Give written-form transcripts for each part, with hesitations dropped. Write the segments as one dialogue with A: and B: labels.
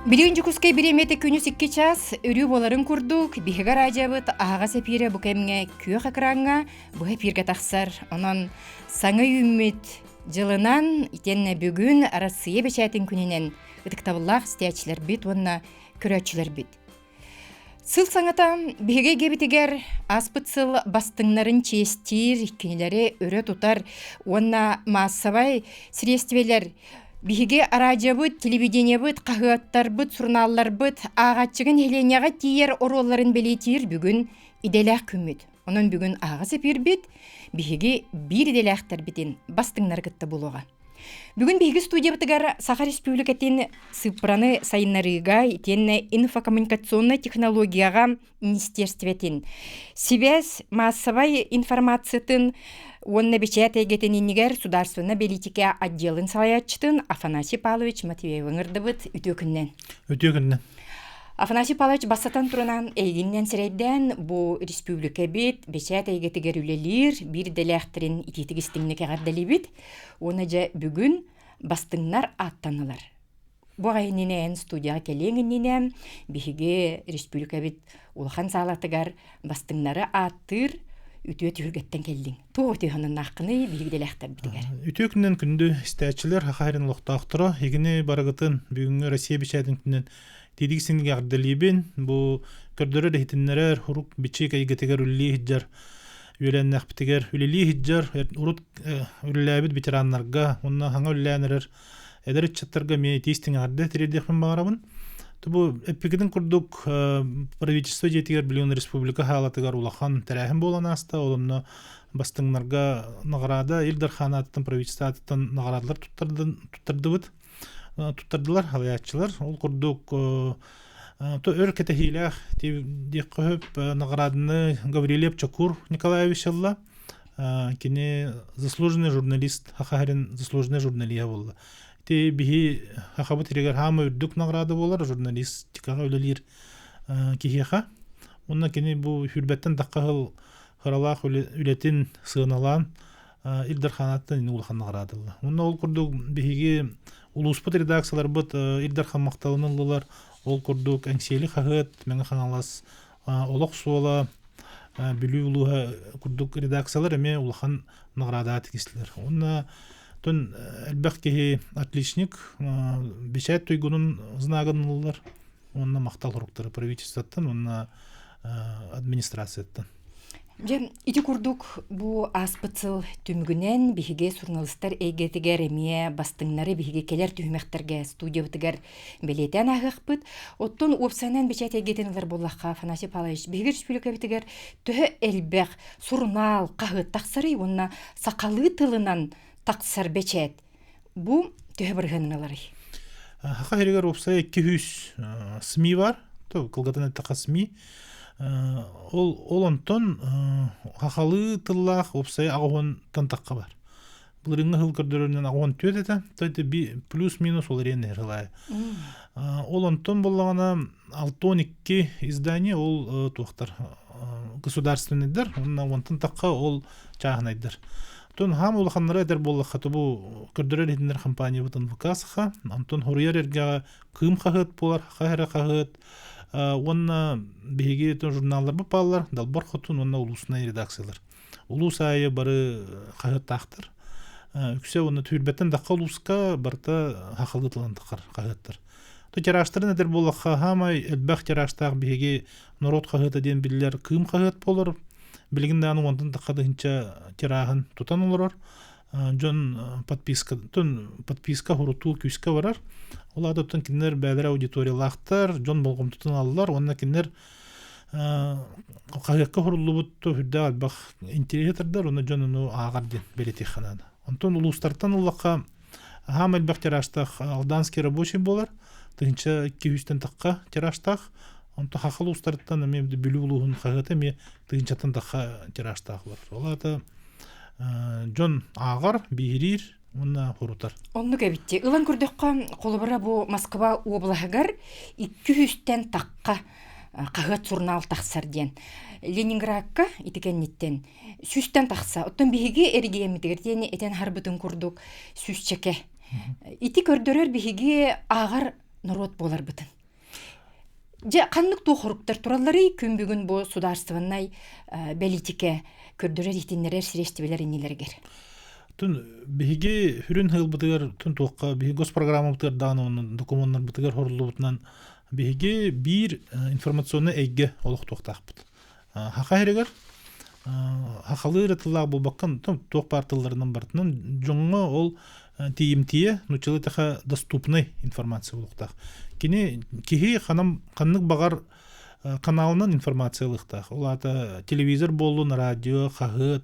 A: Билигин Дьокуускай бириэмэтэ күнүс 2 час өрүү буоларын курдук биһиги араадьыйабыт аһаҕас эпиирэ бу кэмҥэ күөх экраҥҥа быһа эпииргэ тахсар. Онон саҥа үүммүт дьылынан итиэннэ бүгүн Арассыыйа бэчээтин күнүнэн ытыктабыллаах истээччилэрбит уонна көрөөччүлэрбит. Сыл саҥата биһиги эйгэбитигэр ааспыт сыл бастыҥнарын чиэстиир, кинилэри өрө тутар уонна маассабай сириэстибэлэр биһиги араадьыйабыт, телевидениебыт, хаһыаттарбыт, сурунаалларбыт ааҕааччыга нэһилиэнньэҕэ тиийэр оруолларын бэлиэтиир бүгүн идэлээх күммүт. Онон бүгүн аһаҕас эпиирбит биһиги биир идэлээхтэрбитин бастыҥнары кытта буолуоҕа. Бүгүн биһиги студиябытыгар Саха Республикатын сыыппараны сайыннарыыга итиэннэ инфокоммуникационнай технологияҕа министиэристибэтин сибээс маассабай информациятын уонна бэчээт эйгэтин иннигэр судаарственнай бэлиитикэ отделын салайааччытын Афанасий Павлович Матвеевы ыҥырдыбыт. Үтүө күннэн.
B: Үтүө күннэн.
A: Афанасий Павлович бастатан турунан эйигиннэн сирэйдээн бу республикабит бэчээт эйгэтигэр үлэлиир биир идэлээхтэрин итиитик истиҥник эҕэрдэлиибит. Уонна дьэ бүгүн бастыҥнар ааттаналар. Бу аҕай эн студияҕа кэлиэҥ иннинэ биһиги республикабит улахан саалатыгар бастыҥнары ааттыыр үтүө түһүлгэттэн кэллиҥ. Туох үтүө сананнааххыный биһиги идэлээхтэрбитигэр?
B: Үтүө күнүнэн күндү истээччилэр, Саха сирин олохтоохторо, игини барыгытын бүгүҥҥү Россия бэчээтин күнүнэн тиирик сингэ эҕэрдэлиибин. Бу көрдөрөр иһитиннэрэр урук бичик эйгэтигэр үлэлии сылдьар үөлээннээхпитигэр үлэлии сылдьар урут үлэлээбит ветераннарга уонна саҥа үлэлээн эрэр эдэр ыччаттарга эмиэ итии истиҥ эҕэрдэ тириэрдиэхпин баҕарабын. Бу эппикитин курдук правительство дьиэтигэр билигин республика хаалатыгар улахан тэрээһин буолан ааста. Ол онно бастыҥнарга наҕараада Ил Дархан аатыттан правительство аатыттан наҕараадалар туттардыбыт. Туттардылар халайааччылар. Ол курдук өр кэтэһиилээх диэххэ сөп наҕарааданы Гаврильев Чокур Николаевич ылла. Кини заслуженный журналист, Саха сирин заслуженный журналиһа буолла. Ити биһи Сахабыт сиригэр хаама үрдүк наҕараада буолар журналистикаҕа үлэлиир киһиэхэ. Уонна кини бу сүүрбэттэн тахха сыл сыралаах үлэтин сыаналаан Ил Дархаанаттан ини улахан наҕараадалла. Уонна ол курдук биһиги улууспут редакцияларбыт Ил Дархан махталын ыллылар. Ол курдук Эҥсиэли хаһыат, Мэҥэ Хаҥалас, Олох суола, Бүлүү улууһа курдук редакциялар эмиэ улахан наҕараадаҕа тигистилэр. Уонна тон элбэх киһи отличник, бэчээт туйгунун знагын ыллылар уонна махтал суруктары правительствоттан уонна администрацияттан.
A: Дьэ, ити курдук бу ааспыт сыл түмүгүнэн биһиги суруналыыстар эйгэтигэр эмиэ бастыҥнары биһиги кэлэр түһүмэхтэргэ студиябытыгар бэлиэтээн ааһыахпыт. Оттон уопсайынан бэчээт эйгэтин ылар буоллахха, Афанасий Павлович, биһиги республикабытыгар төһө элбэх сурунаал, хаһыат тахсарый уонна сахалыы тылынан тахсар бэчээт бу төһө бырыһыанын ыларый?
B: Саха сиригэр уопсайа 200 СМИ бар, кылгатан эттэххэ СМИ. Ол, ол онтон хахалыы тыллаах уопсайа аҕыһуонтан тахха бар. Былырыыҥҥы сыл көрдөрөрүнэн 84 этэ, то это плюс-минус ол эриэн иһэр Ол онтон буоллаҕына 62 издание ол туохтар государственныйдар, уонна онтон тахха ол чааһынайдар. Тон хаам улаханнара эдэр буоллахха бу көрдөрөр иһитиннэр компаниябыт НВК саха, онтон хоруйар эргэҕэ Кыым хаһыат буолар, хаһ эрэ хаһыат уонна биһиги журналларбыт бааллар, Далбар Хотун уонна улуусунай редакциялар. Улуус аайы бары хаһыаттаахтар. Үксэ уонна түүрбэттэн дахха улууска барыта хахалыы тылан тахар хаһыаттар. То тиражтарын эдэр буоллахха хаамай элбэх тиражтаах биһиги норуот хаһыата диэн биллэр Кыым хаһыат буолар. Билигин даҕаны уонтан тахха тыһыынча тираһын тутан олорор. Дьон подписка подписка хурутуу күүскэ барар. Ол аата оттон кинилэр бэйэлэрэ аудиториялаахтар, дьон болҕомтотун аллар уонна кинилэр хаһыакка хуруллубут үрдээх элбэх интэриэһи тардар уонна дьон ону ааҕар диэн бэлиэтиэххэ наада. Онтон улуустартан ыллахха аһаам элбэх тиражтаах Алданский рабочий буолар, 1200-тэн тахха тиражтаах. Онтон Хахал улуустарыттан эмиэ Бүлүү улууһун хаһыата эмиэ тыһыынчаттан тахха тиражтаах болар. Ол аата дьон ааҕар, биһириир уонна хорутар.
A: Оннук эбитти. Ылан көрдөххө, холобура бу Москва уобалаһыгар 200-тэн тахха хаһыат сурунаал тахсар диэн. Ленинградка ити кэнниттэн сүүстэн тахса. Оттон биһиги эригиэммитигэр диэн этэн харбытын курдук сүүсчэкэ. Ити көрдөрөр биһиги ааҕар норуот буоларбытын. Дьэ, ханнык туох хоруктар туралларый күн бүгүн бу судаарыстыбаннай бэлиитикэ көрдөрөр иһитиннэрэр сириэстибэлэр иннилэригэр?
B: Тун биһиги хүрүн ыылбытыгар тун туохха биһиги госпрограммабытыгар даҕаны уонна докумуоннарбытыгар хоруллубутунан биһиги биир информационнай эйгэ олохтуохтаахпыт. Хаха иһэригэр хахалыы эрэ тыллаах буолбакка туох баар тылларынан барытынан дьоҥҥо ол тиийимтиэ нууччалыы тэхэ доступный информация буолуохтаах. Кини киһи ханам ханнык баҕар каналынан информация ылыахтаах. Ол аата телевизор буоллун, радио, хаһыат,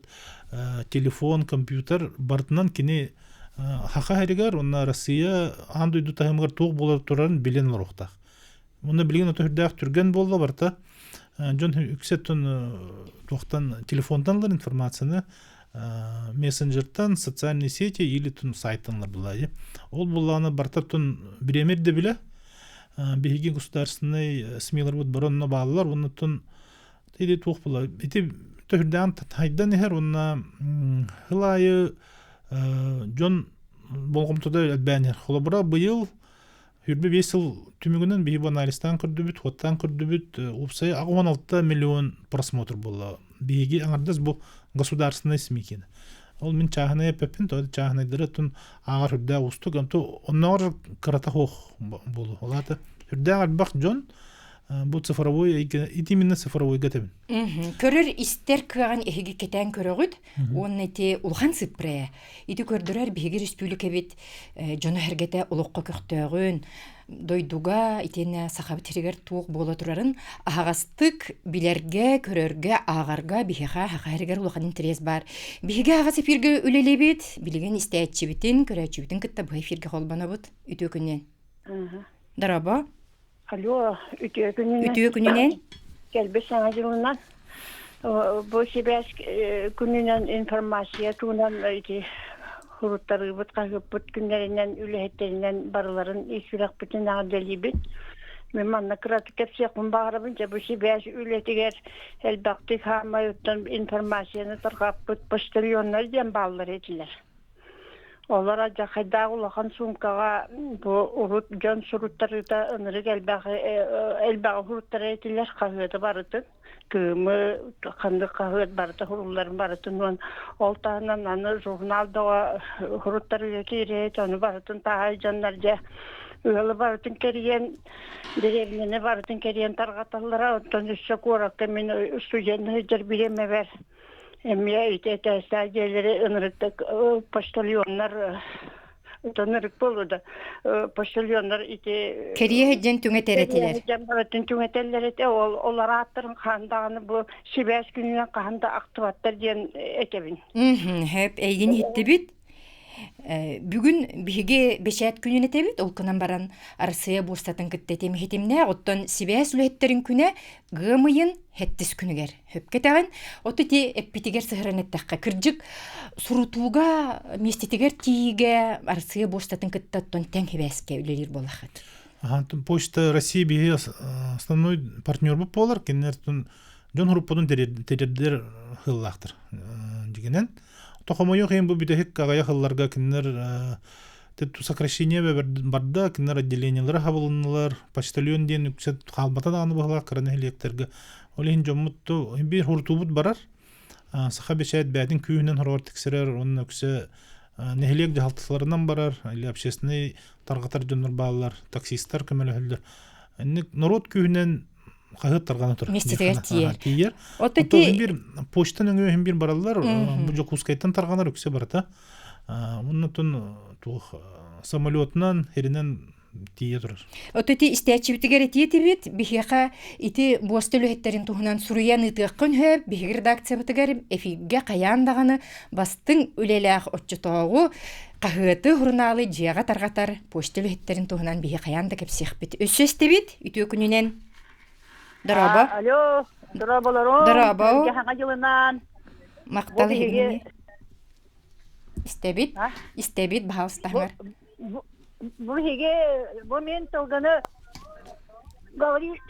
B: телефон, компьютер барытынан кини хаха иһэригэр уонна Россия аан дойду таһымыгар туох буола турарын билэн олоруохтаах. Уонна билигин ото үрдээх түргэн буолла барыта. Дьон үксэ туохтан телефонтан ылар информацияны мессенджертан, социальные сети или тун сайттан ылар булла. Ол буллаҕына барыта тун бириэмэ ирдэбилэ. Биһиги государственный СМИларбыт бары онно бааллар. Уонна тун или туох була ити төһүрдээн хайдан иһэр уонна хыл аайы дьон болҕомтото элбээн иһэр. Холобура быйыл 25 сыл түмүгүнэн биһи бу анализтаан көрдүбүт, хуоттаан көрдүбүт, уопсайа 16 миллион просмотр буолла. Биһиги аҥардас бу государственный СМИ киэнэ. Ол мин чааһынай эппэппин, то чааһынайдары оттон ааҕар үрдээх уустук, онту оннооҕор кырата суох буолуо. Ол аата үрдээх элбэх дьон бу цифровой эйгэ, ити именно цифровойга этэбин.
A: Көрөр истэр кыаҕын эһиги кэтээн көрөҕүт уонна ити улахан сыппырая. Ити көрдөрөр биһиги республикабит дьоно-сэргэтэ олоххо көхтөөҕүн, дойдуга итиэннэ Сахабыт сиригэр туох буола турарын аһаҕастык билэргэ, көрөргө, ааҕарга биһиэхэ Саха сиригэр улахан интэриэс баар. Биһиги аһаҕас эфиргэ үлэлиибит, билигин истээччибитин, көрөөччүбүтүн кытта быһа эфиргэ холбонобут. Үтүө күнүнэн. Дорообо.
C: Алло, үтүө күнүнэн.
A: Үтүө күнүнэн.
C: Кэлбит саҥа дьылынан бу сибээс күнүнэн информация туһунан ити суруттарыыбыт, хаһыаппыт күннэринэн үлэһиттэринэн барыларын ис сүрэхпитин эҕэрдэлиибит. Мин манна кыратык кэпсиэхпин баҕарабын. Дьэ бу сибээс үлэтигэр элбэхтик хаамайыттан информацияны тарҕаппыт почтальоннар диэн бааллар этилэр. Олор алдьархайдаах улахан суумкаҕа бу урут дьон суруттарыыта ынырык элбэх элбэҕи суруттара этилэр хаһыаты барытын Кыымы ханнык хаһыат барыта сурулларын барытын уон ол таһынан аны журнал даҕа суруттарыыга киирээт ону барытын таһай дьоннор дьэ ыалы барытын кэрийэн дэриэбинэни барытын кэрийэн тарҕаталлара оттон өссө куоракка мин студент сылдьар бириэмэбэр Эмиэ ити этээстээх дьиэлэри ынырыктык почтальоннар ынырык буолуо да почтальоннар ити
A: Кэрийэ сылдьан түҥэтэр этилэр.
C: Кэрийэ барытын түҥэтэллэр этэ. Ол олор ааттарын хаһан даҕаны бу сибээс күнүнэн хаһан да ахтыбаттар диэн этэбин.
A: Хөп, эйигин иһиттибит. Бүгүн биһиги бэчээт күнүн этэбит, ол гынан баран Арассыыйа буостатын кытта этим-иһитимнээх, оттон сибээс үлэһиттэрин күнэ ыам ыйын сэттис күнүгэр сөпкө этэҕин. От ити эппитигэр сыһыран эттэххэ, кырдьык сурутууга миэстэтигэр тиийиигэ Арассыыйа буостатын кытта оттон тэҥ сибээскэ үлэлиир буоллаххыт.
B: Почта России биһиги основной партнербут буолар, кинилэр дьон хуруппутун тэрийдэр хыллаахтар дигинэн. Хомойуох иһин бу бүтэһик аҕыйах ылларга кинилэр сокращение барда, кинилэр отделениелара хабылыннылар, почтальон диэн үксэ хаалбата даҕаны быһалаах кыра нэһилиэктэргэ. Ол иһин дьоммут биир хурутуубут барар. Саха бэчээт бээтин күүһүнэн хороҕор тиксэрэр уонна үксэ нэһилиэк дьаһалталарынан барар или общественный тарҕатар дьоннор бааллар, таксистар көмөлөһөллөр. Инник норуот күүһүнэн хаһыат тарҕана турар.
A: Миэстэтигэр тиийэр.
B: Тиийэр. Оттон биир почта нөҥүө иһин биир бараллар. Бу Дьокуускайтан тарҕанар үксэ барыта. Оннотон туох самолетунан, хиринэн тиийэ турар.
A: Ото ити истээччибитигэр этиэтибит, биһиэхэ ити буоста үлэһиттэрин туһунан суруйан ыытыаххын сөп, биһиги редакциябытыгар эфиргэ хайаан даҕаны бастыҥ үлэлээх оччотооҕу хаһыаты, сурунаалы дьиэҕэ тарҕатар почта үлэһиттэрин туһунан биһи хайаан да кэпсиэхпит. Өссө истэбит, үтүө күнүнэн. Дорообо.
D: Алло, дорооболорум.
A: Дорообо.
D: Саҥа дьылынан.
A: Махтал иһигини. Истэбит, истэбит, баһаалыста
D: Бу биһиги, бу мин тылгыны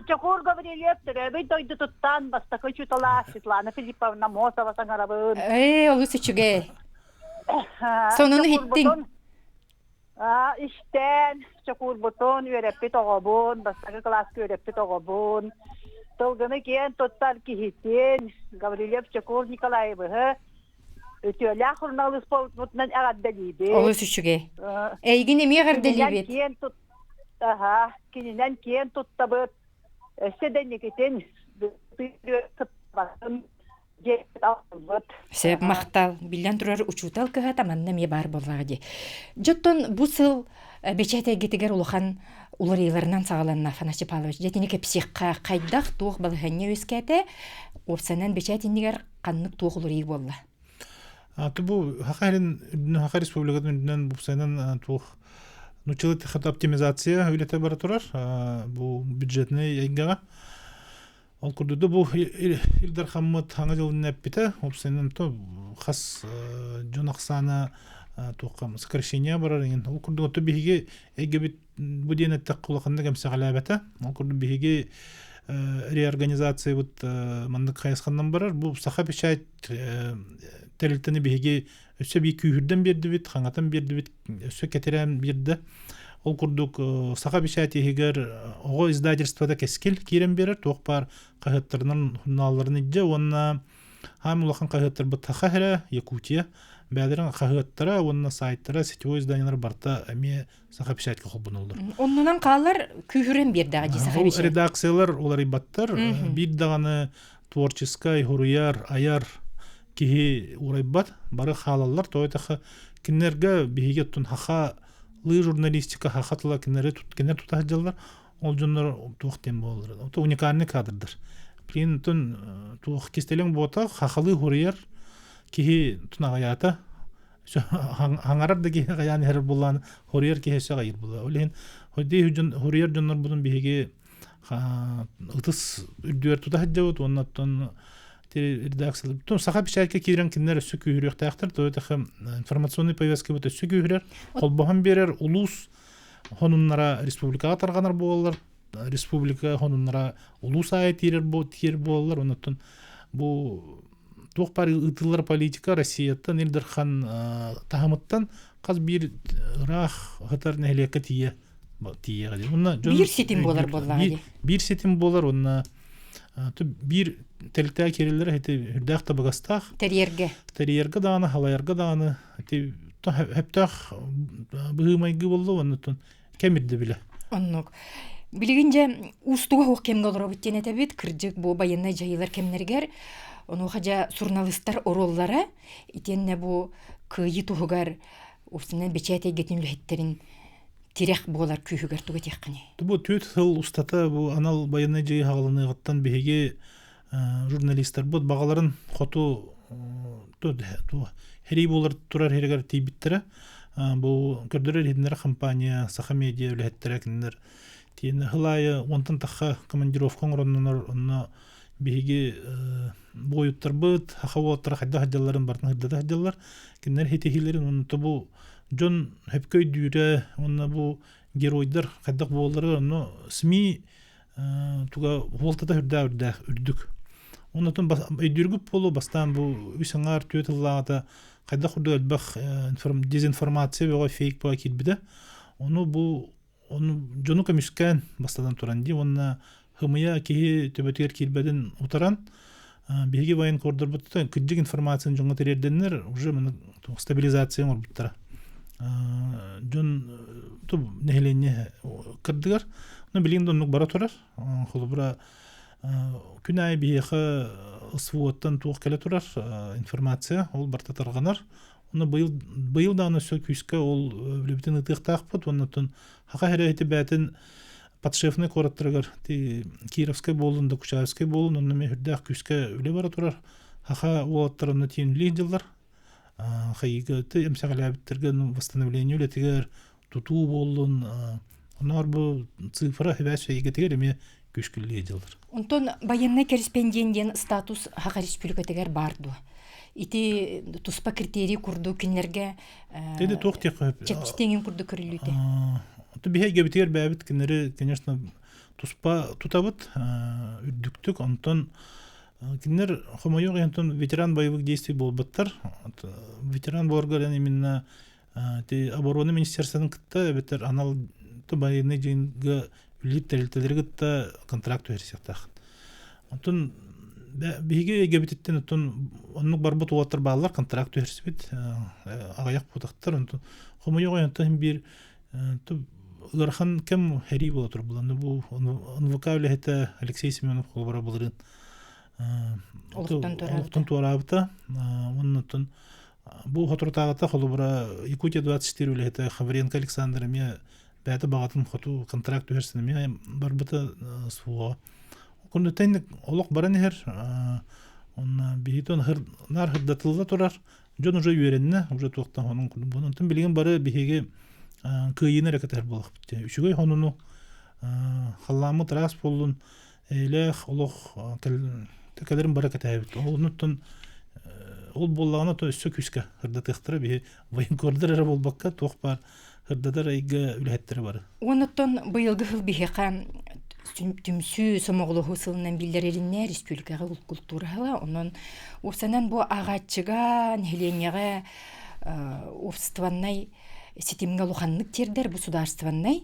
D: Чокуур Гаврильев төрөөбүт дойдутуттан бастакы учуутала Светлана Филипповна Мосова саҥарабын.
A: Ээ, олус үчүгэй. Сонуну иһиттиҥ.
D: Истэн, чокуурбутун үөрэппит оҕобун, бастакы кылааска үөрэппит оҕобун, тылгыны киэн туттар киһитин Гаврильев Чокуур Николаевыһы үтүөлээх суруналыыс буолбутунан эҕэрдэлиибит.
A: Олус үчүгэй. Эйигин эмиэ эҕэрдэлиибит.
D: Киэн тут Аха, кининэн киэн туттабыт. Өссө да инникитин
A: Сөп, махтал. Биллэн турар, учуутал кыһата манна эмиэ баар буоллаҕа дии. Дьоттон бу сыл бэчээт эйгэтигэр улахан уларыйыыларынан саҕаланна Афанасий Павлович. Дьэ, итини кэпсиэххэ хайдах туох балаһыанньа үөскээтэ, уопсайынан бэчээт иннигэр ханнык туох уларыйыы буолла?
B: Бу Саха Саха Республикатын үрдүнэн уопсайынан туох нуччалыы оптимизация үлэтэ бара турар бу бюджетный эйгэҕэ. Ол курдук бу Ил Дархаммыт саҥа дьылын эппитэ, уопсайынан то хас дьон ахсаана туохха сокращение барар иҥин. Ол курдук то биһиги эйгэбит бу диэн эттэххэ улаханнык эмсэҕэлээбэтэ. Ол курдук биһиги реорганизациябыт маннык хайысханан барар. Бу Саха печать тэрилтэни биһиги өссө биир күүһүрдэн биэрдибит, хаҥатан биэрдибит, өссө кэтэрээн биэрдэ. Ол курдук Саха печать иһигэр оҕо издательствота Кэскил киирэн биэрэр, туох баар хаһыаттарынан журналларын илдьэ уонна хаам улахан хаһыаттарбыт Саха эрэ, Якутия, бэйэлэрин хаһыаттара уонна сайтара, сетевой изданиелар барыта эмиэ Саха печатька холбонуллар.
A: Оннунан хаалар күүһүрэн биэрдэҕэ дии Саха печать.
B: Редакциялар уларыйбаттар. Биир даҕаны творческай, хуруйар, айар киһи урайбат, бары хаалаллар. Тоҕо эттэххэ, кинилэргэ биһиги оттон хаха лыы журналистика хаха тыла кинилэри кинилэр тута сылдьаллар. Ол дьоннор туох диэн буолаллар. Ото уникальный кадрдар. Блин, оттон туох кистэлэҥ буота хахалыы хуруйар киһи тунаҕайаата хаҥарар да киһи хайаан иһэр буллаан хоруйар киһи өссө аҕыйыр буолла. Ол иһин хоруйар дьоннорбутун биһиги ытыс үрдүгэр тута сылдьабыт уонна оттон редакциялар саха печатька киирэн кинилэр өссө күүһүрүөхтээхтэр то это информационный повесткабыт өссө күүһүрэр холбоһон биэрэр улуус хонуннара республикаҕа тарҕанар буолаллар республика хонуннара улуус аайы тиирэр тиэр буолаллар оннуттан бу туох баар ыытыллар политика Россияттан Ил Дархан таһымыттан хас биир ыраах сытар нэһилиэккэ тиийэ тиийэҕэ дии. Уонна
A: дьон биир ситим буолар буоллаҕа дии.
B: Биир ситим буолар уонна биир тэрилтэҕэ киирэллэрэ ити үрдээх табыгастаах.
A: Тэрийэргэ.
B: Тэрийэргэ даҕаны, халайарга даҕаны ити сөптөөх быһыы-майгы буолла уонна кэм ирдэбилэ.
A: Оннук. Билигин дьэ уустуга суох кэмҥэ олоробут диэн этэбит. Кырдьык бу байыаннай дьайыылар кэмнэригэр онуоха дьэ суруналыыстар оруоллара итиэннэ бу кыайыы туһугар уопсайынан бэчээт эйгэтин үлэһиттэрин тирэх буолар күүһүгэр тугу этиэххиний?
B: Бу 4 сыл устата бу анал байыаннай дьайыы хаҕаланыаҕыттан биһиги журналистарбыт баҕаларын хоту хэрии буолар турар иһигэр тиийбиттэрэ. Бу көрдөрөр иһитиннэрэр компания Саха медиа үлэһиттэрэ кинилэр тиэнэ сыл аайы уонтан тахха командировка оҥороннор онно биһиги буойуттарбыт саха уолаттара хайдах сылдьалларын барытын сырдата сылдьаллар. Кинилэр ситиһиилэрин уонна бу дьон сөпкө өйдүүрэ уонна бу геройдар хайдах буолаллара онно СМИ туга суолтата үрдээх үрдээх үрдүк. Оннотон өйдүүргүт буолуо бастаан бу үс аҥаар түөрт сыллааҕыта хайдах курдук элбэх дезинформация бөҕө фейк бөҕө киирбитэ. Ону бу ону дьону көмүскээн бастатан туран дии уонна хымыйа киһи төбөтүгэр киирбэтин утаран биһиги военкордорбут кырдьык информацияны дьоҥҥо тириэрдэннэр уже стабилизация оҥорбуттара. Дьон нэһилиэнньэ кырдыгар ну билигин да оннук бара турар. Холобура күн аайы биһиэхэ СВО-ттан туох кэлэ турар информация ол барыта тарҕанар. Ону быйыл быйыл даҕаны өссө күүскэ ол үлэбитин ыытыахтаахпыт уонна оттон Саха сирэ ити бэйэтин подшефный куораттарыгар Кировскай буоллун, Докучаевскай буоллун, онно эмиэ сүрдээх күүскэ үлэ бара турар. Саха уолаттара онно тиийэн дьыллар. Хайыыга эмсэҕэлээбиттэргэ восстановление үлэтигэр тутуу буоллун, онноор бу цифра сибээс эйгэтигэр эмиэ күүскүллүү дьыллар.
A: Онтон байыаннай корреспондент диэн статус Саха Республикатыгар баар дуо? Ити туспа критерий курдук кинилэргэ
B: Теде туох диэххэ сөп.
A: Чэпчэтиҥин курдук көрүллүүтэ.
B: Биһи эйгэбитигэр бэйэбит кинилэри, конечно, туспа тутабыт үрдүктүк. Онтон кинилэр хомойуох иһин ветеран боевых действий буолбаттар. Ветеран буоларга именно Ти оборона министерствотын кытта эбэтэр анал военный дьиҥҥэ үлэлиир тэрилтэлэри кытта контракт түһэрсиэхтээх. Оттон биһиги эйгэбититтэн оттон оннук барбыт уолаттар бааллар контракт түһэрсибит аҕыйах буотахтар онтон хомойуох онтон биир ыарахан кэм сэрии буола турар буланны бу НВК үлэһитэ Алексей Семенов холобура былырыын олохтон туораабыта уонна оттон бу соторутааҕыта холобура Якутия 24 үлэһитэ Хавренко Александр эмиэ бэйэтэ баҕатын хоту контракт түһэрсэн эмиэ барбыта суоҕа. Курдук олох баран иһэр онно биһиги наар хырдатылла турар дьон уже үөрэннэ уже туохтан хонун курдук онтон билигин бары биһиги кыайыыны эрэ кэтэһэр буоллахпыт үчүгэй хонуну халлааммыт ыраас буоллун эйэлээх олох кэлэрин бары кэтэһэбит онуттан ол буоллаҕына то өссө күүскэ ырдатыахтара биһи военкордар эрэ буолбакка туох баар ырдатар эйгэ үлэһиттэрэ бары.
A: Онуттан быйылгы сыл биһиэхэ түмсүү сомоҕолоһуу сылынан биллэрилиннэ республикаҕа култуураһыла. Онон уопсанан бу ааҕааччыга, нэһилиэнньэҕэ обществаннай ситимҥэ улаханнык тиэрдэр бу судаарыстыбаннай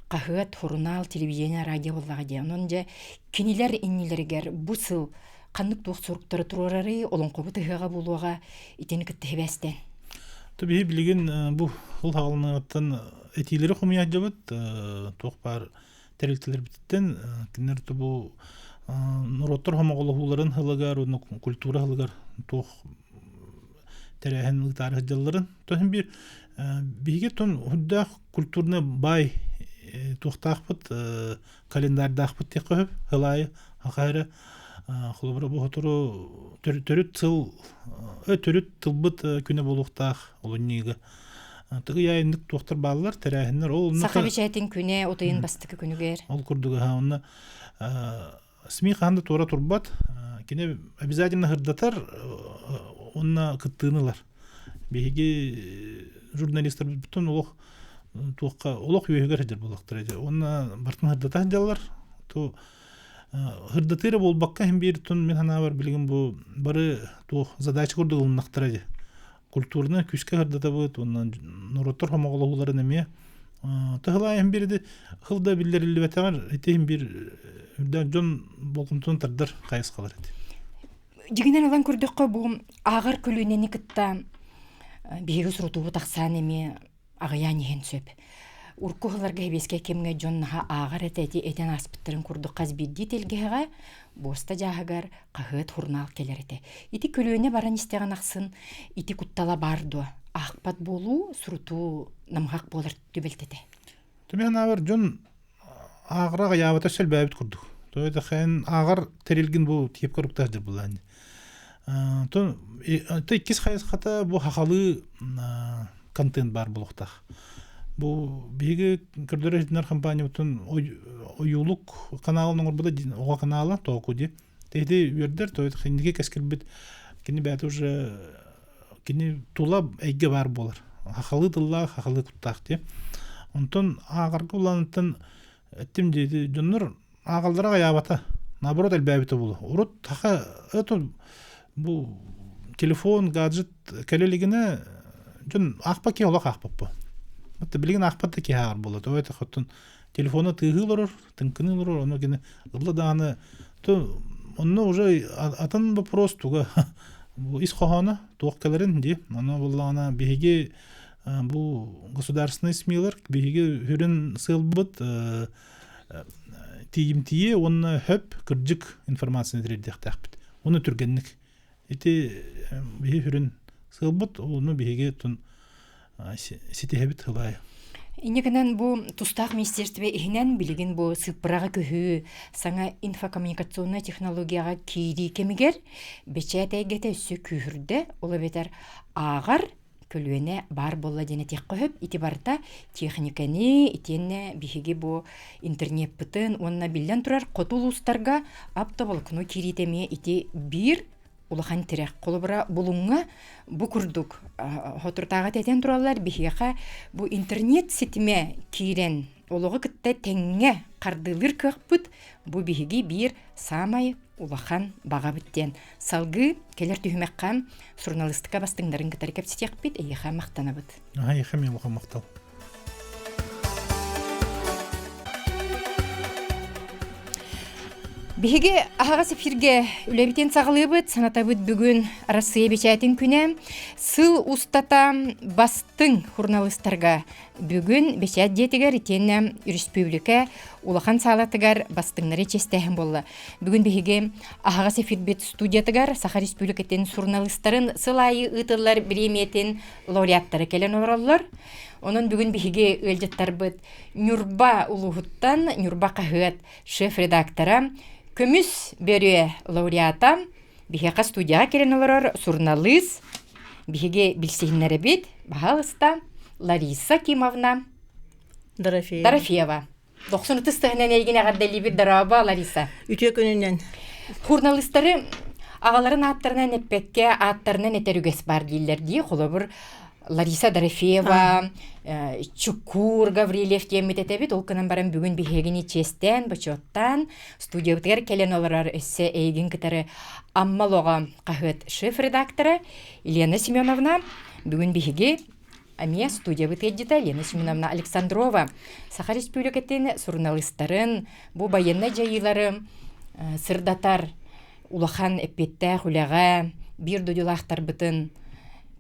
A: хаһыат, сурунаал, телевидение, радио буоллаҕа дии. Онон дьэ кинилэр иннилэригэр бу сыл ханнык туох соруктары туруорарый, олоҥхобут ыһыаҕа буолуоҕа итини кытта сибээстээн.
B: Биһи билигин бу сыл хаалыныгыттан этиилэри хомуйаадьабыт туох баар тэрилтэлэрбититтэн кинилэр бу норуоттар хомоҕолоһууларын сылыгар уонна культура сылыгар туох тэрээһин ыытаары сылдьалларын тоһун биир биһиги тон үрдээх культурный баай туохтаахпыт календардаахпыт диэххэ сөп сыл аайы хаха эрэ холобура бу сотору төрүт сыл төрүт тылбыт күнэ буолуохтаах олунньуга тыгый айыннык туохтар бааллар тэрээһиннэр ол
A: саха бэчээтин күнэ утуйун бастакы күнүгэр
B: ол курдук онно СМИ хаһан да туора турбат кини обязательно ырдатар уонна кыттыыны ылар биһиги журналистарбытын олох туохха олох үөһүгэр сылдьар буоллахтара дии уонна бартын ырдата сылдьаллар то ырдатыы эрэ буолбакка иһин биир тун мин санаабар билигин бу бары туох задача курдук ылыннахтара дии культураны күүскэ ырдатабыт уонна норуоттар хомоҕолоһууларын эмиэ тыһылаайын бириди хыл да биллэриллибэтэҕэр ити иһин биир үрдээх дьон болҕомтотун тардар хайысхалар эти.
A: Дьигинэн ылан көрдөххө бу ааҕар көлүөнэни кытта биһиги сурутуубут ахсаан эмиэ аҕыйаан иһэн сөп. Урукку сылларга сэбиэскэй кэмҥэ дьон наһаа ааҕар этэ ити этэн ааспыттарын курдук хас биирдии тэлгэһэҕэ буоста дьааһыгар хаһыат сурунаал кэлэр этэ. Ити көлүөнэ баран истэҕин ахсын ити куттала баар дуо? Аахпат буолуу, сурутуу намыһах буолар түбэлтэтэ.
B: Түмэн аабар дьон ааҕара аҕыйаабата сөлбөөбүт курдук. То эн ааҕар тэрилгин бу тиэп коруктаах дьыл булаан. То иккис хайысхата бу хахалыы контент баар буолуохтаах. Бу биһиги көрдөрөр иһитиннэр компаниябытын ойуулук каналын оҥорбута оҕо канала Тооку ди. Теһди үөрдэр, то инники кэскилбит кини бэйэтэ уже кини тула эйгэ баар буолар. Хахалыы тыллаах, хахалыы куттаах дии. Онтон ааҕарга улаанытын эттим дии дьоннор ааҕаллара аҕыйаабата. Наоборот элбээбитэ буолуо. Урут хаха это бу телефон, гаджет кэлэ илигинэ дьон аахпат киһи олох аахпаппын. Вот билигин аахпат да киһи ааҕар буолла. Тоҕо этэ оттон телефона тыаһыы олорор, тыҥкыныы олорор, ону кини ылла даҕаны то онно уже атын вопрос туга бу ис хоһооно туох кэлэрин дии. Ону буоллаҕына биһиги бу государственный СМИлар биһиги сүрүн сыалбыт тиийимтийэ уонна хөп кырдьык информацияны тириэрдиэхтээхпит. Уонна түргэнник. Ити биһи сүрүн сыалбыт, ону биһиги тун ситиһэбит хылаайы.
A: Инньэ гынан бу тустаах министерство иһинэн билигин бу сыыппараҕа көһүү саҥа инфокоммуникационнай технологияҕа киирии кэмигэр бэчээт эйгэтэ өссө күүһүрдэ, ол эбэтэр ааҕар көлүөнэ баар буолла диэн этиэххэ сөп. Ити барыта техникэни, итиэннэ биһиги бу интернеппытын уонна биллэн турар хоту улуустарга оптоволокно киириитэ эмиэ ити биир улахан тирэх. Холобура, Булуҥҥа бу курдук соторутааҕыта этэн тураллар, биһиэхэ бу интернет ситимэ киирэн. олоҕу кытта тэҥҥэ хардыылыыр кыахпыт бу биһиги биир саамай улахан баҕабыт диэн салгыы кэлэр түһүмэххэ суруналыыстыка бастыҥнарын кытары кэпсэтиэхпит эйиэхэ махтанабыт.
B: Эйиэхэ эмиэ улахан махтал.
A: Биһиги аһаҕас эфиргэ үлэбитин саҕалыыбыт, санатабыт бүгүн Арассыыйа бэчээтин күнэ. Сыл устата бастыҥ суруналыыстарга бүгүн бэчээт дьиэтигэр итиэннэ республика улахан саалатыгар бастыҥнары чиэстээһин буолла. Бүгүн биһиги аһаҕас эфирбит студиятыгар Саха Республикатын суруналыыстарын сыл аайы ыытыллар бириэмийэтин лауреаттара кэлэн олороллор. Онон бүгүн биһиги ыалдьыттарбыт Ньурба улууһуттан Ньурба хаһыат шеф-редактора, көмүс бөрүө лауреата, биһиэхэ студияҕа кэлэн олорор суруналыыс, биһиги билсиһиннэрэбит, баһаалыста, Лариса Кимовна
E: Дорофеева.
A: Дорофеева. Дохсун ытыс тыһынан эйигин эҕэрдэлиибит дорообо, Лариса.
E: Үтүө күнүнэн.
A: Журналистары аҕаларын ааттарынан эппэккэ, ааттарынан этэр үгэс баар дииллэр дии. Холобур, Лариса Дорофеева, Чукур Гаврильев диэммит этэбит. Ол гынан баран бүгүн биһигини чиэстээн, бочуоттаан, студиябытыгар кэлэн олорор өссө эйигин кытары Амма олоҕо хаһыат шеф-редактора Елена Семеновна. Бүгүн биһиги эмиэ студиябыт ыалдьыта Елена Семеновна Александрова Саха Республикатын суруналыыстарын бу байыаннай дьайыылары сырдатар улахан эппиэттээх үлэҕэ биир дойдулаахтарбытын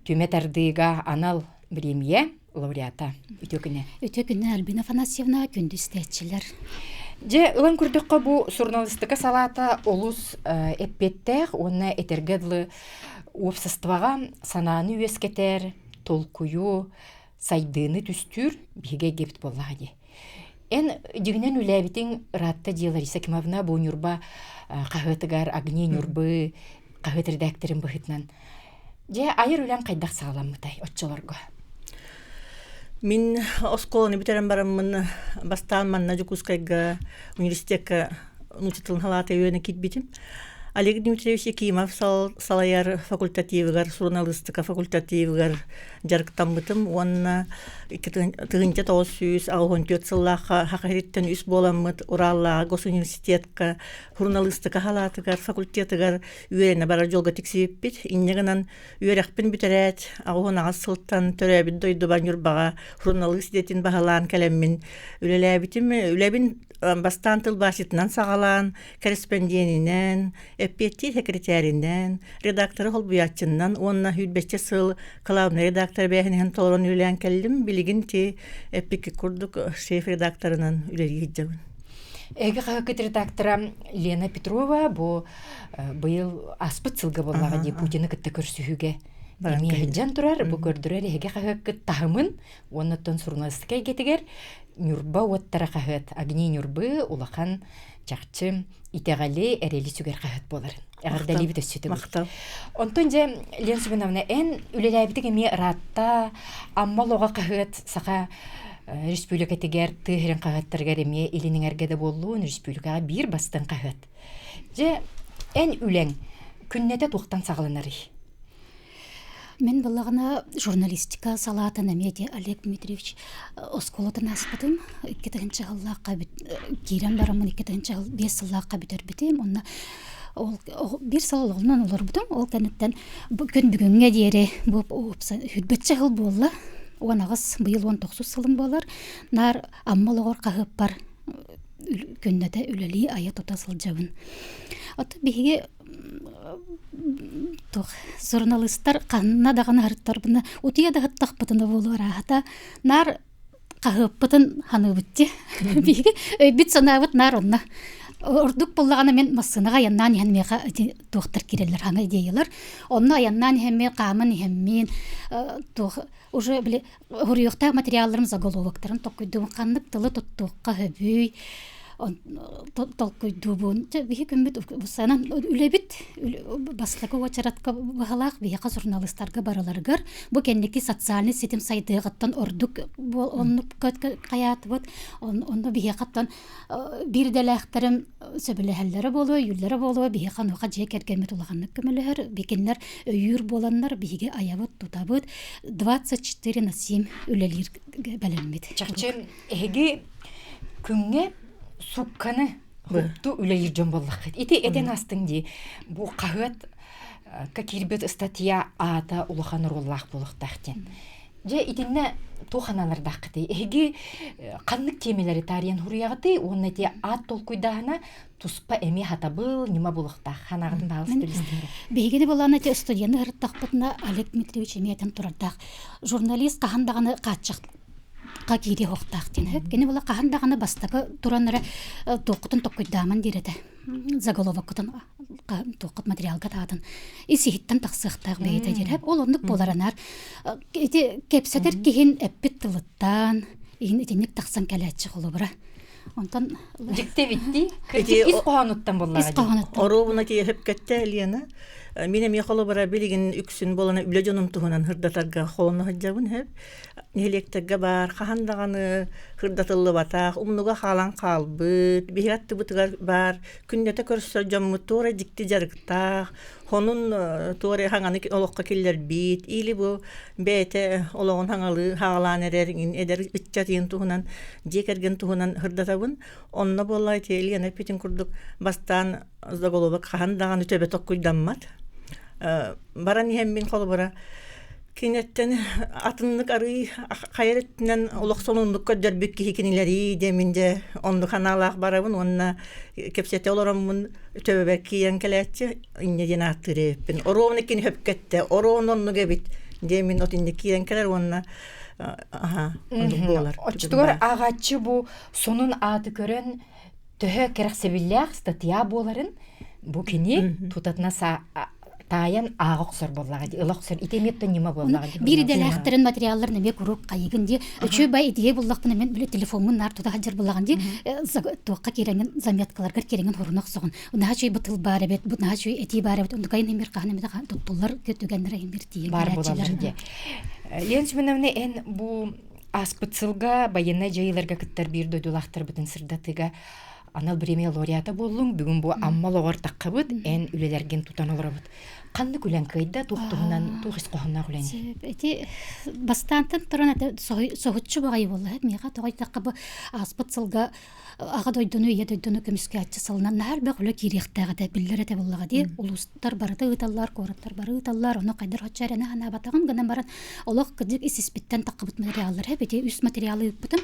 A: түмэ тардыыга анал бириэмийэ лауреата. Үтүө күнэ.
F: Үтүө күнэ Альбина Афанасьевна, күндү истээччилэр.
A: Дьэ, ылан көрдөххө бу суруналыыстыка салаата олус эппиэттээх уонна этэргэ дылы уопсастыбаҕа санааны үөскэтэр, толкуйу, сайдыыны түстүүр биһиги эйгэбит буоллаҕа дии. Эн дьиҥинэн үлээбитиҥ ыраатта дии Лариса Кимовна бу Ньурба хаһыатыгар Огни Ньурбы хаһыат редакторын быһыытынан. Дьэ, айар үлэҥ хайдах саҕаламмытай оччолорго?
E: Мин оскуоланы бүтэрэн бараммын бастаан манна Дьокуускайга университекка нуучча тылын халаата үөрэнэ киирбитим. Олег Дмитриевич Якимов салайар факультативыгар, суруналыыстыка факультативыгар дьарыктаммытым уонна 1984 сыллаахха Саха сириттэн үс буоламмыт Ураллааҕы госуниверситетка суруналыыстыка халаатыгар факультетыгар үөрэнэ барар дьолго тиксибиппит. Инньэ гынан үөрэхпин бүтэрээт, 88 сылтан төрөөбүт дойдубар Ньурбаҕа суруналыыс идэтин баһылаан кэлэммин үлэлээбитим. Үлэбин бастаан тылбаасчытынан саҕалаан, кэрэспэндиэнинэн, эппиэттиир сэкирэтээринэн, редакторы холбуйааччыннан уонна сүүрбэччэ сыл кылаабынай редактор эбээһинэһин толорон үлэлээн кэллим. Билигин ти эппикки курдук шеф-редакторынан үлэлии сылдьабын.
A: Эһиги хаһыаккыт редактора Лена Петрова бу быйыл аспыт сылга буоллаҕа дии Путины кытта көрсүһүүгэ эмиэ сылдьан турар. Бу көрдөрөр эһиги хаһыаккыт таһымын уонна оттон суруналыыстыка эйгэтигэр Ньурба уоттара хаһыат Огни Ньурбы улахан чахчы итэҕэли, эрэли сүгэр хаһыат буолар. Эҕэрдэлиибит өссө төгүл.
E: Махтал.
A: Онтон дьэ, Лена Семеновна, эн үлэлээбитиҥ эмиэ ыраатта, Амма олоҕо хаһыат Саха республикатыгар, тыа сирин хаһыаттарыгар эмиэ илин эҥэргэ да буоллун, республикаҕа биир бастыҥ хаһыат. Дьэ, эн үлэҥ күннэтэ туохтан саҕаланарый?
F: Мин былаҕына журналистика салаатын эмиэ ди Олег Дмитриевич оскуолатын ааспытым. 2 сыллаахха киирэн бараммын 2 5 сыллаахха бүтэрбитим. Онно ол биир сыл олоҕунан олорбутум. Ол кэнниттэн күн бүгүҥҥэ диэри бу сүүрбэччэ сыл буолла. 18 быйыл 19 сылым буолар. Наар Амма олоҕор хаһыаппар күннэтэ үлэлии айа-тута сылдьабын. Оттон биһиги туох суруналыыстар ханна даҕаны аһарыттарбына утуйа да сыттахпытына буолуо арааһата наар хаһыаппытын ханыыбыт дии биһиги өйбүт-санаабыт наар онно ордук буоллаҕына мин массыынаҕа айаннаан иһэн миэхэ ити туохтар киирэллэр хаҥа идеялар онно айаннаан иһэммин хааман иһэммин туох уже били уруйуохтаах материалларым заголовоктарын толкуйдуубун ханнык тылы туттуохха сөбүй толкуйдуубун биһи күммүт санан үлэбит бастакы уочаратка быһалаах биһиэхэ суруналыыстарга барыларыгар бу кэнники социальный ситим сайдыаҕыттан ордук оннук хайаатыбыт онно биһиэхэттэн биир идэлээхтэрим сөбүлэһэллэрэ буолуо, өйүүллэрэ буолуо, биһиэхэ онуоха дьиэ кэргэммит улаханнык көмөлөһөр, кинилэр өйүүр буоланнар биһиги айабыт, тутабыт, 24 на 7 үлэлиир бэлэммит.
A: Чахчы эһиги. Күҥҥэ сукканы хупту үлэлиир дьон буоллаххыт. Ити этэн астыҥ дии. Бу хаһыат киирбит ыстатыйа аата улахан оруоллаах буолуохтаах диэн. Дьэ итиннэ туох аналардааххытый? Эһиги ханнык тиэмэлэри таарыйан суруйаҕытый уонна ити аат толкуйдааһына туспа эмиэ хатабыл, ньыма буолуохтаах. Ханаҕытын баалыс билистиҥ.
F: Биһигини булаан ити студияны ырыттахпытына Олег Дмитриевич эмиэ этэн турардаах. Журналист хаһан даҕаны хааччах киириэ суохтаах диэн. Кини була хаһан даҕаны бастакы туран эрэ туоххутун токкуйдааман диир этэ. Заголовоккутун туоххут материалга таатын ис иһиттэн тахсыахтаах бэйэтэ диир. Ол оннук буолар анаар. Ити кэпсэтэр киһин эппит тылыттан иһин итинник тахсан кэлээччи холобура. Онтон
A: Дьикти эбиттии. Кырдьык ис хоһоонуттан буоллаҕа
F: Ис хоһоонуттан.
E: Оруобуна тиэһэпкэттэ Лена. Мин эмиэ холобура билигин үксүн буолан үлэ дьонум туһунан сырдатарга холоно сылдьабын сөп. Нэһилиэктэргэ баар хаһан даҕаны сырдатыллыбатах, умнуга хаалан хаалбыт, биһиги аттыбытыгар баар күннэтэ көрсөр дьоммут туора дьикти дьарыктаах, Хонун туора хаҥаны олоххо киллэрбит, или бу бэйэтэ олоҕун хаҥалыы хаалаан эрэр эдэр ыччат иин туһунан дьиэ кэргэн туһунан сырдатабын. Онно буолла ити Лена эппитин курдук бастаан заголовок хаһан даҕаны төбө токкуйдаммат. Баран иһэммин холобура киниттэн атыннык арый хайа өттүнэн олох сонуннук көрдөрбүт киһи кинилэрий диэмин дьэ оннук санаалаах барабын уонна кэпсэтэ олороммун төбөбөр киирэн кэлээччи инньэ диэн ааттыыр эбиппин оруобуна кини хөпкөттө оруобуна оннук эбит диэмин от инньэ киирэн кэлэр уонна аха оннук буолар
A: Оччотугар ааҕааччы бу сонун ааты көрөн төһө кэрэхсэбиллээх статья буоларын бу кини тутатына таайан ааҕа охсор буоллаҕа дии, ыла охсор. Ити эмиэ оттон ньыма буоллаҕа дии.
F: Биир идэлээхтэрин материалларын эмиэ куруук хайыгын дии. Үчүгэй бай идея буллахпына мен били телефоммун наар тута сылдьар буллаҕын дии. Туохха киирэҥин заметкаларгар киирэҥин хоруна охсоҕун. Наһаа үчүгэй бу тыл баар эбит, бу наһаа үчүгэй этии баар эбит. Онтукайын эмир хаһан эмит туттуллар түгэннэрэ эмир тиийэн
A: Баар буолаллар дии. Лена Семеновна, эн бу ааспыт сылга байыаннай дьайыыларга кыттар биир дойдулаахтарбытын сырдатыыга анал премия лауреата буоллуҥ. Бүгүн бу Амма олоҕор таххабыт, эн үлэлэргин тутан олоробут. Ханнык үлэҥ кыайда, туох туһунан, туох ис хоһоонноох үлэҥ?
F: Ити бастаантан туран это соһуччу баҕайы буолла. Миэхэ тоҕо диэтэххэ бу ааспыт сылга аҕа дойдуну, ийэ дойдуну көмүскээччи сылынан наһаа элбэх үлэ киириэхтээх этэ, биллэр этэ буоллаҕа дии. Улуустар барыта ыыталлар, куораттар бары ыыталлар, ону хайдар оччо эрэнэ санаабатаҕым гынан баран олох кырдьык ис-испиттэн таххыбыт материаллар эбити үс материалы ыыппытым.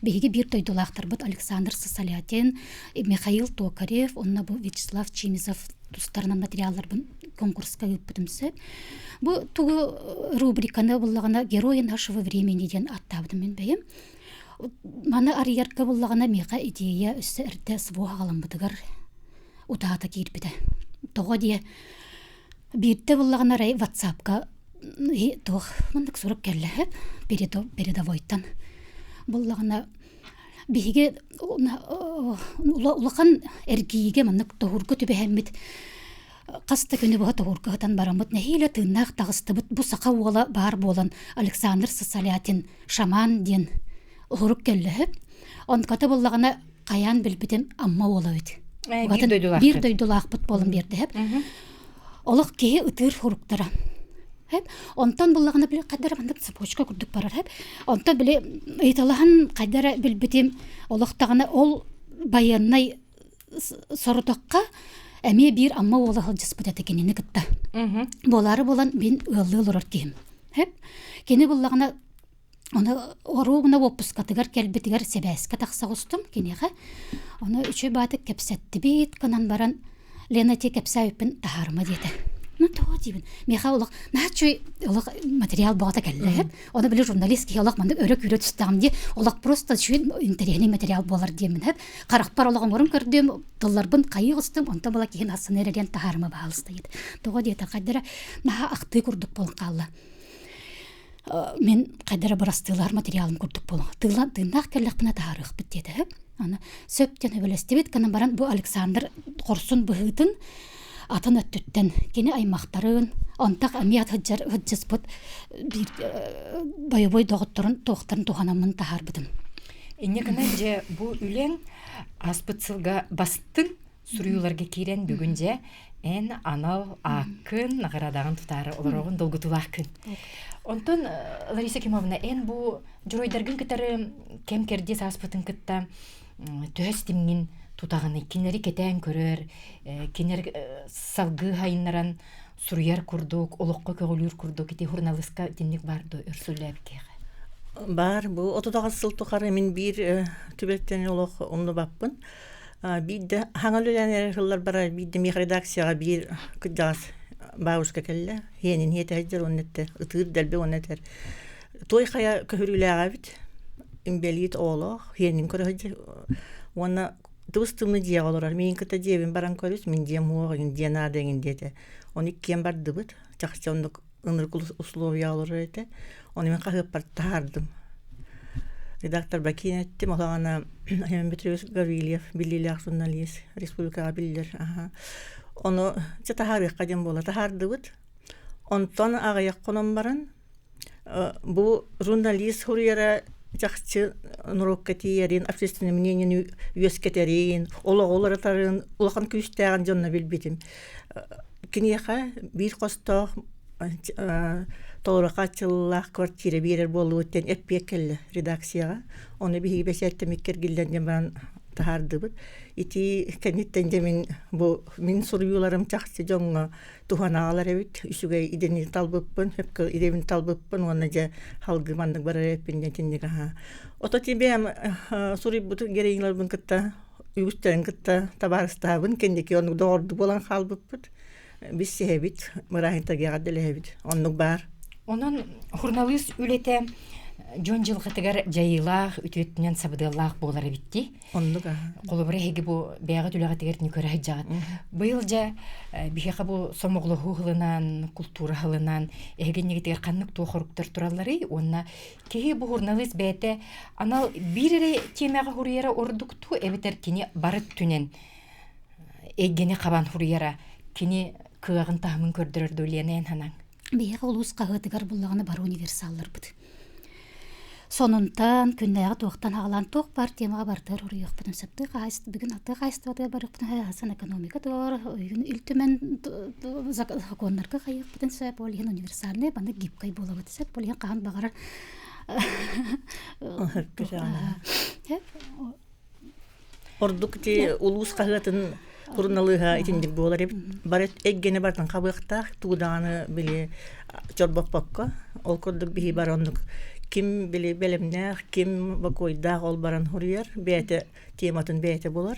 F: Биһиги биир дойдулаахтарбыт Александр Сосолятин, Михаил Токарев уонна бу Вячеслав Чимизов тустарынан материалларбын конкурска ыыппытым сөп. Бу тугу рубриканы буллаҕына «Герои нашего времени» диэн аттаабытым мин бэйэм. Маны арыйарга буллаҕына миэхэ идея өссө эрдэ СВО аҕаламмытыгар утаата киирбитэ. Тоҕо диэ биирдэ буллаҕына арай ватсапка туох маннык сурук кэллэ передовойтан буллаҕына биһиги улахан эргиигэ маннык тоһуурга түбэһэммит хас да күнү быһа тоһуурга сытан бараммыт нэһиилэ тыыннаах таҕыстыбыт бу саха уола баар буолан Александр Сосолятин шаман диэн уһурук кэллэһип онката буллаҕына хайаан билбитим Амма уола эбит биир дойдулаахпыт буолан биэрдэһэп олох киһи ытыыр хуруктара онтон буллаҕына били хайдара маннык цепочка курдук барар хэп онтон били ыйыталаһан хайдара билбитим олох даҕаны ол байыаннай сорудахха эмиэ биир Амма уола сылдьыспыт этэ кинини кытта буолаары буолан мин ыаллыы олорор киһим хэп кини буллаҕына Ону оруобуна уоппускатыгар кэлбитигэр сибээскэ тахса оҕустум киниэхэ. Ону үчүгэй баатык кэпсэттибит гынан баран Лена ити кэпсээбиппин таһаарыма диэтэ. Ну тоҕо диибин. Миэхэ олох наһаа үчүгэй олох материал бөҕөтө кэллэ. Ону били журналист киһи олох маннык өрө күүрэ түстэҕим дии. Олох просто үчүгэй интэриэһинэй материал буолар диэммин сөп. Харахпар олох оҥорон көрдүм, тылларбын хайыы оҕустум, онтон була киһим ассыны эрэ диэн таһаарыма баһаалыста диэтэ. Тоҕо диэтэ хайдара наһаа ахтыы курдук буолан хаалла. Мин хайда эрэ бырастыылаһар материалым курдук буолан тыылан тыыннаах кэллэхпинэ таһаарыахпыт диэтэ аны сөп диэн сөбүлэстибит гынан баран бу Александр хорсун быһыытын атын өттүттэн кини аймахтарын онтох эмиэ сылдьар сылдьыспыт биир бойобуой доҕотторун туохтарын туһанаммын таһаарбытым.
A: Инньэ гынан дьэ бу үлэҥ ааспыт сылга бастыҥ суруйууларга киирэн бүгүн дьэ эн анал ааккын наҕараадаҕын тутаары олороҕун долгутуулаах күн. Онтон Лариса Кимовна эн бу дьоруойдаргын кытары кэм кэрдиис ааспытын кытта төһө ситимҥин тутаҕыный? Кинилэри кэтээн көрөр, кинилэр салгыы хайыннаран суруйар курдук, олоххо көҕүлүүр курдук ити суруналыыска итинник баар дуо өр сүллээбиккиэхэ?
E: Баар бу 39 сыл тухары мин биир түбэлтэни олох умнубаппын. Биирдэ хаҥа үлэлээн эрэр сыллар бара биирдэ миэхэ редакцияҕа биир кырдьаҕас бабушка кэллэ. Иэнин иэтэ сылдьар уонна этэ ытыыр дэлби уонна этэр той хайа көһөрүүлээҕэ эбит инбэлиит оҕолоох иэнин көрө сылдьар уонна тыбыс тымныы дьиэҕэ олорор миигин кытта дьиэбин баран көрүс мин дьиэм уох эҥин дьиэ наада эҥин диэтэ ону иккиэн бардыбыт чахчы оннук ынырык условия олорор этэ ону мин хаһыаппар таһаардым редактор Бакин эттим олоҕуна Семен Петрович Гаврильев биллиилээх журналист республикаҕа биллэр аха ону чэ таһаарыахха диэн буола таһаардыбыт онтон аҕыйах хонон баран бу журналист суруйара чахчы норуокка тиийэрин общественное мнениени үөскэтэрин олоҕу уларытарын улахан күүстээҕин дьонно билбитим киниэхэ биир хостоох толору хааччыллаах квартира биэрэр буоллубут диэн эппиэт кэллэ редакцияҕа ону биһиги бэчээттэммит кэргиллэн диэн баран таһаардыбыт ити кэнниттэн дьэ мин бу мин суруйууларым чахчы дьоҥҥо туһанаалар эбит үчүгэй идэни талбыппын сөпкө идэбин талбыппын уонна дьэ халгыы маннык барар эбиппин диэн итинник аһаа ото ти бэйэм суруйбут героиняларбын кытта үгүстэрин кытта табаарыстаабын кэнники оннук доҕордуу буолан хаалбыппыт билсиһэбит бырааһынньыктарга эҕэрдэлэһэбит оннук баар
A: Онон суруналыыс үлэтэ дьон дьылҕатыгар дьайыылаах, үтүөттүнэн сабыдыаллаах буолар эбит дии.
E: Оннук аһа.
A: Холобура эһиги бу бэйэҕит үлэҕитигэр көрө сылдьаҕыт. Быйыл дьэ биһиэхэ бу сомоҕолоһуу сылынан, култуура сылынан эһиги иннигитигэр ханнык туох хоруктар туралларый уонна киһи бу суруналыыс бэйэтэ анал биир эрэ тиэмэҕэ суруйара ордуктуу эбэтэр кини бары өттүнэн эйгэни хабан суруйара кини кыаҕын таһымын көрдөрөр дуо Лена эн санааҥ?
F: Биһиэхэ улуус хаһыатыгар буллаҕына бары универсалларбыт. Сонунтан, күннээҕи туохтан аҕалан туох баар темаҕа барытыгар уруйуохпутун сөп. Тыа хаһаайыстыба бүгүн тыа хаһаайыстыбатыгар барыахпытын хасан экономика туор, үйүн Ил Түмэн сокуоннарга хайыахпытын сөп. Ол иһин универсальный маннык гибкай буолабыт сөп. Ол иһин хаһан баҕарар
E: Ордук ити улуус хаһыатын суруналыыһа итинник буолар эбит. Бары эйгэни барытын хабыахтаах, тугу даҕаны били чорбоппокко. Ол курдук биһи бары оннук ким били бэлэмнээх, ким бокуойдаах ол баран суруйар, бэйэтэ тематын бэйэтэ булар.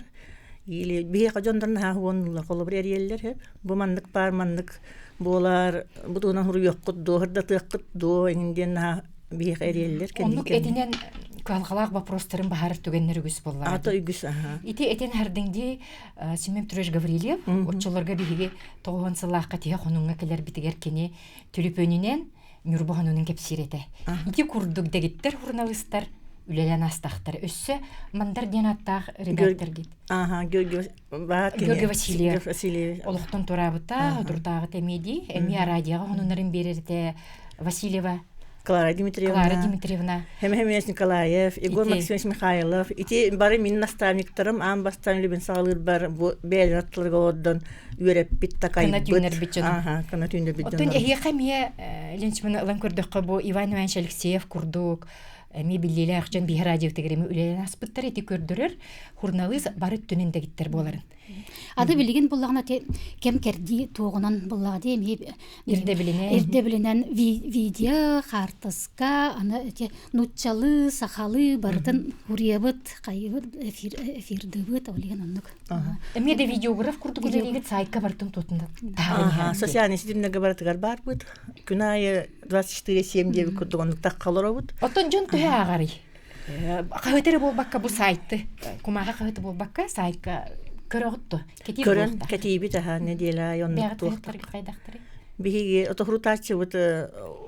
E: Или биһиэхэ дьоннор наһаа уоннулар, холобур эрийэллэр сөп. Бу маннык баар, маннык буолар, бу туһунан суруйуоххут дуо, сырдатыаххыт дуо эҥин диэн наһаа биһиэхэ эрийэллэр
A: Оннук этинэн кыһалҕалаах боппуруостарын баһарар түгэннэр үгүс буоллаҕа.
E: Ата үгүс аха.
A: Ити этин хардыҥ Семен Петрович Гаврильев оччолорго биһиги тоҕуһун сыллаахха тиһэ хонуҥҥа кэлэрбитигэр кини түлүпүөнүнэн Ньурба хонунун кэпсиир этэ. Ити курдук дэгиттэр суруналыыстар үлэлээн аастахтар. Өссө Мандар диэн ааттаах редакторгит.
E: Ага, Георгий
A: Георгий Васильев. Олохтон тураабыта, отуртааҕыта эмиэ дии. Эмиэ радиоҕа хонуннарын биэрэр этэ Васильева
E: Клара Дмитриевна.
A: Клара Дмитриевна.
E: Хемес Николаев, Егор Максимович Михайлов. Ити бары мин наставниктарым аан бастаан үлэбин саҕалыырбар бу бэйэлэрин аттыларыгар олордон үөрэппит, такайбыт.
A: Кына түүннэрбит дьоно.
E: Аха, кына түүннэрбит
A: дьоно. Оттон эһиэхэ эмиэ Ленчманы ылан көрдөххө бу Иван Иванович Алексеев курдук эмиэ биллиилээх дьон биһи радиотыгар эмиэ үлэлээн ааспыттар ити көрдөрөр суруналыыс бары өттүнэн дэгиттэр буоларын.
F: Ады билигин буллаҕына те кэм кэрдии туоҕунан буллаҕа дии эмиэ
A: ирдэбилинэн
F: ирдэбилинэн видео хаартыска аны эти нууччалыы сахалыы барытын уруйабыт хайыбыт эфир эфирдыыбыт ол иһин оннук
A: эмиэ да видеограф курдук үлэлиигит сайтка барытын туотунда
E: социальный ситимнерге барытыгар баарбыт күн аайы 24/7 диэбит курдук оннук тахха олоробут
A: оттон дьон төһө ааҕарый Хаһыат эрэ буолбакка бу сайты кумааҕы хаһыаты буолбакка сайтка көрөҕүт дуо?
E: Кэтиир Көрөн кэтиибит аха нэдиэлэ аайы оннук
A: туохтарга хайдахтарый?
E: Биһиги ото хрутааччыбыт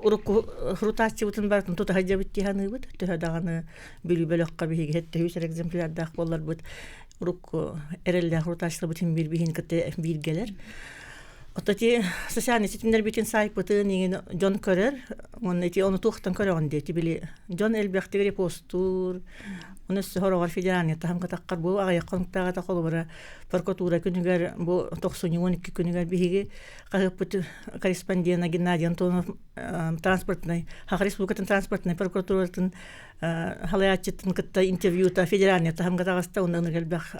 E: урукку хрутааччыбытын барытын тута сылдьабыт дии саныыбыт. Төһө даҕаны Бүлүү бөлөххө биһиги сэттэ экземплярдаах буолларбыт урукку эрэллээх хрутааччыларбыт син биир биһини кытта бииргэлэр. Ото ити социальный ситимнэрбитин саайпытын иҥин дьон көрөр уонна ити ону туохтан көрөҕүн диэти били дьон элбэхтик репостуур. Оны сороҕор федеральный таһымга таххар бу аҕыйах хонуктааҕыта холобура прокуратура күнүгэр бу 92 күнүгэр биһиги хаһыаппыт корреспондена Геннадий Антонов транспортнай Саха Республикатын транспортнай прокуратуратын халаяччытын кытта интервьюта федеральный таһымга таҕыста онно элбэх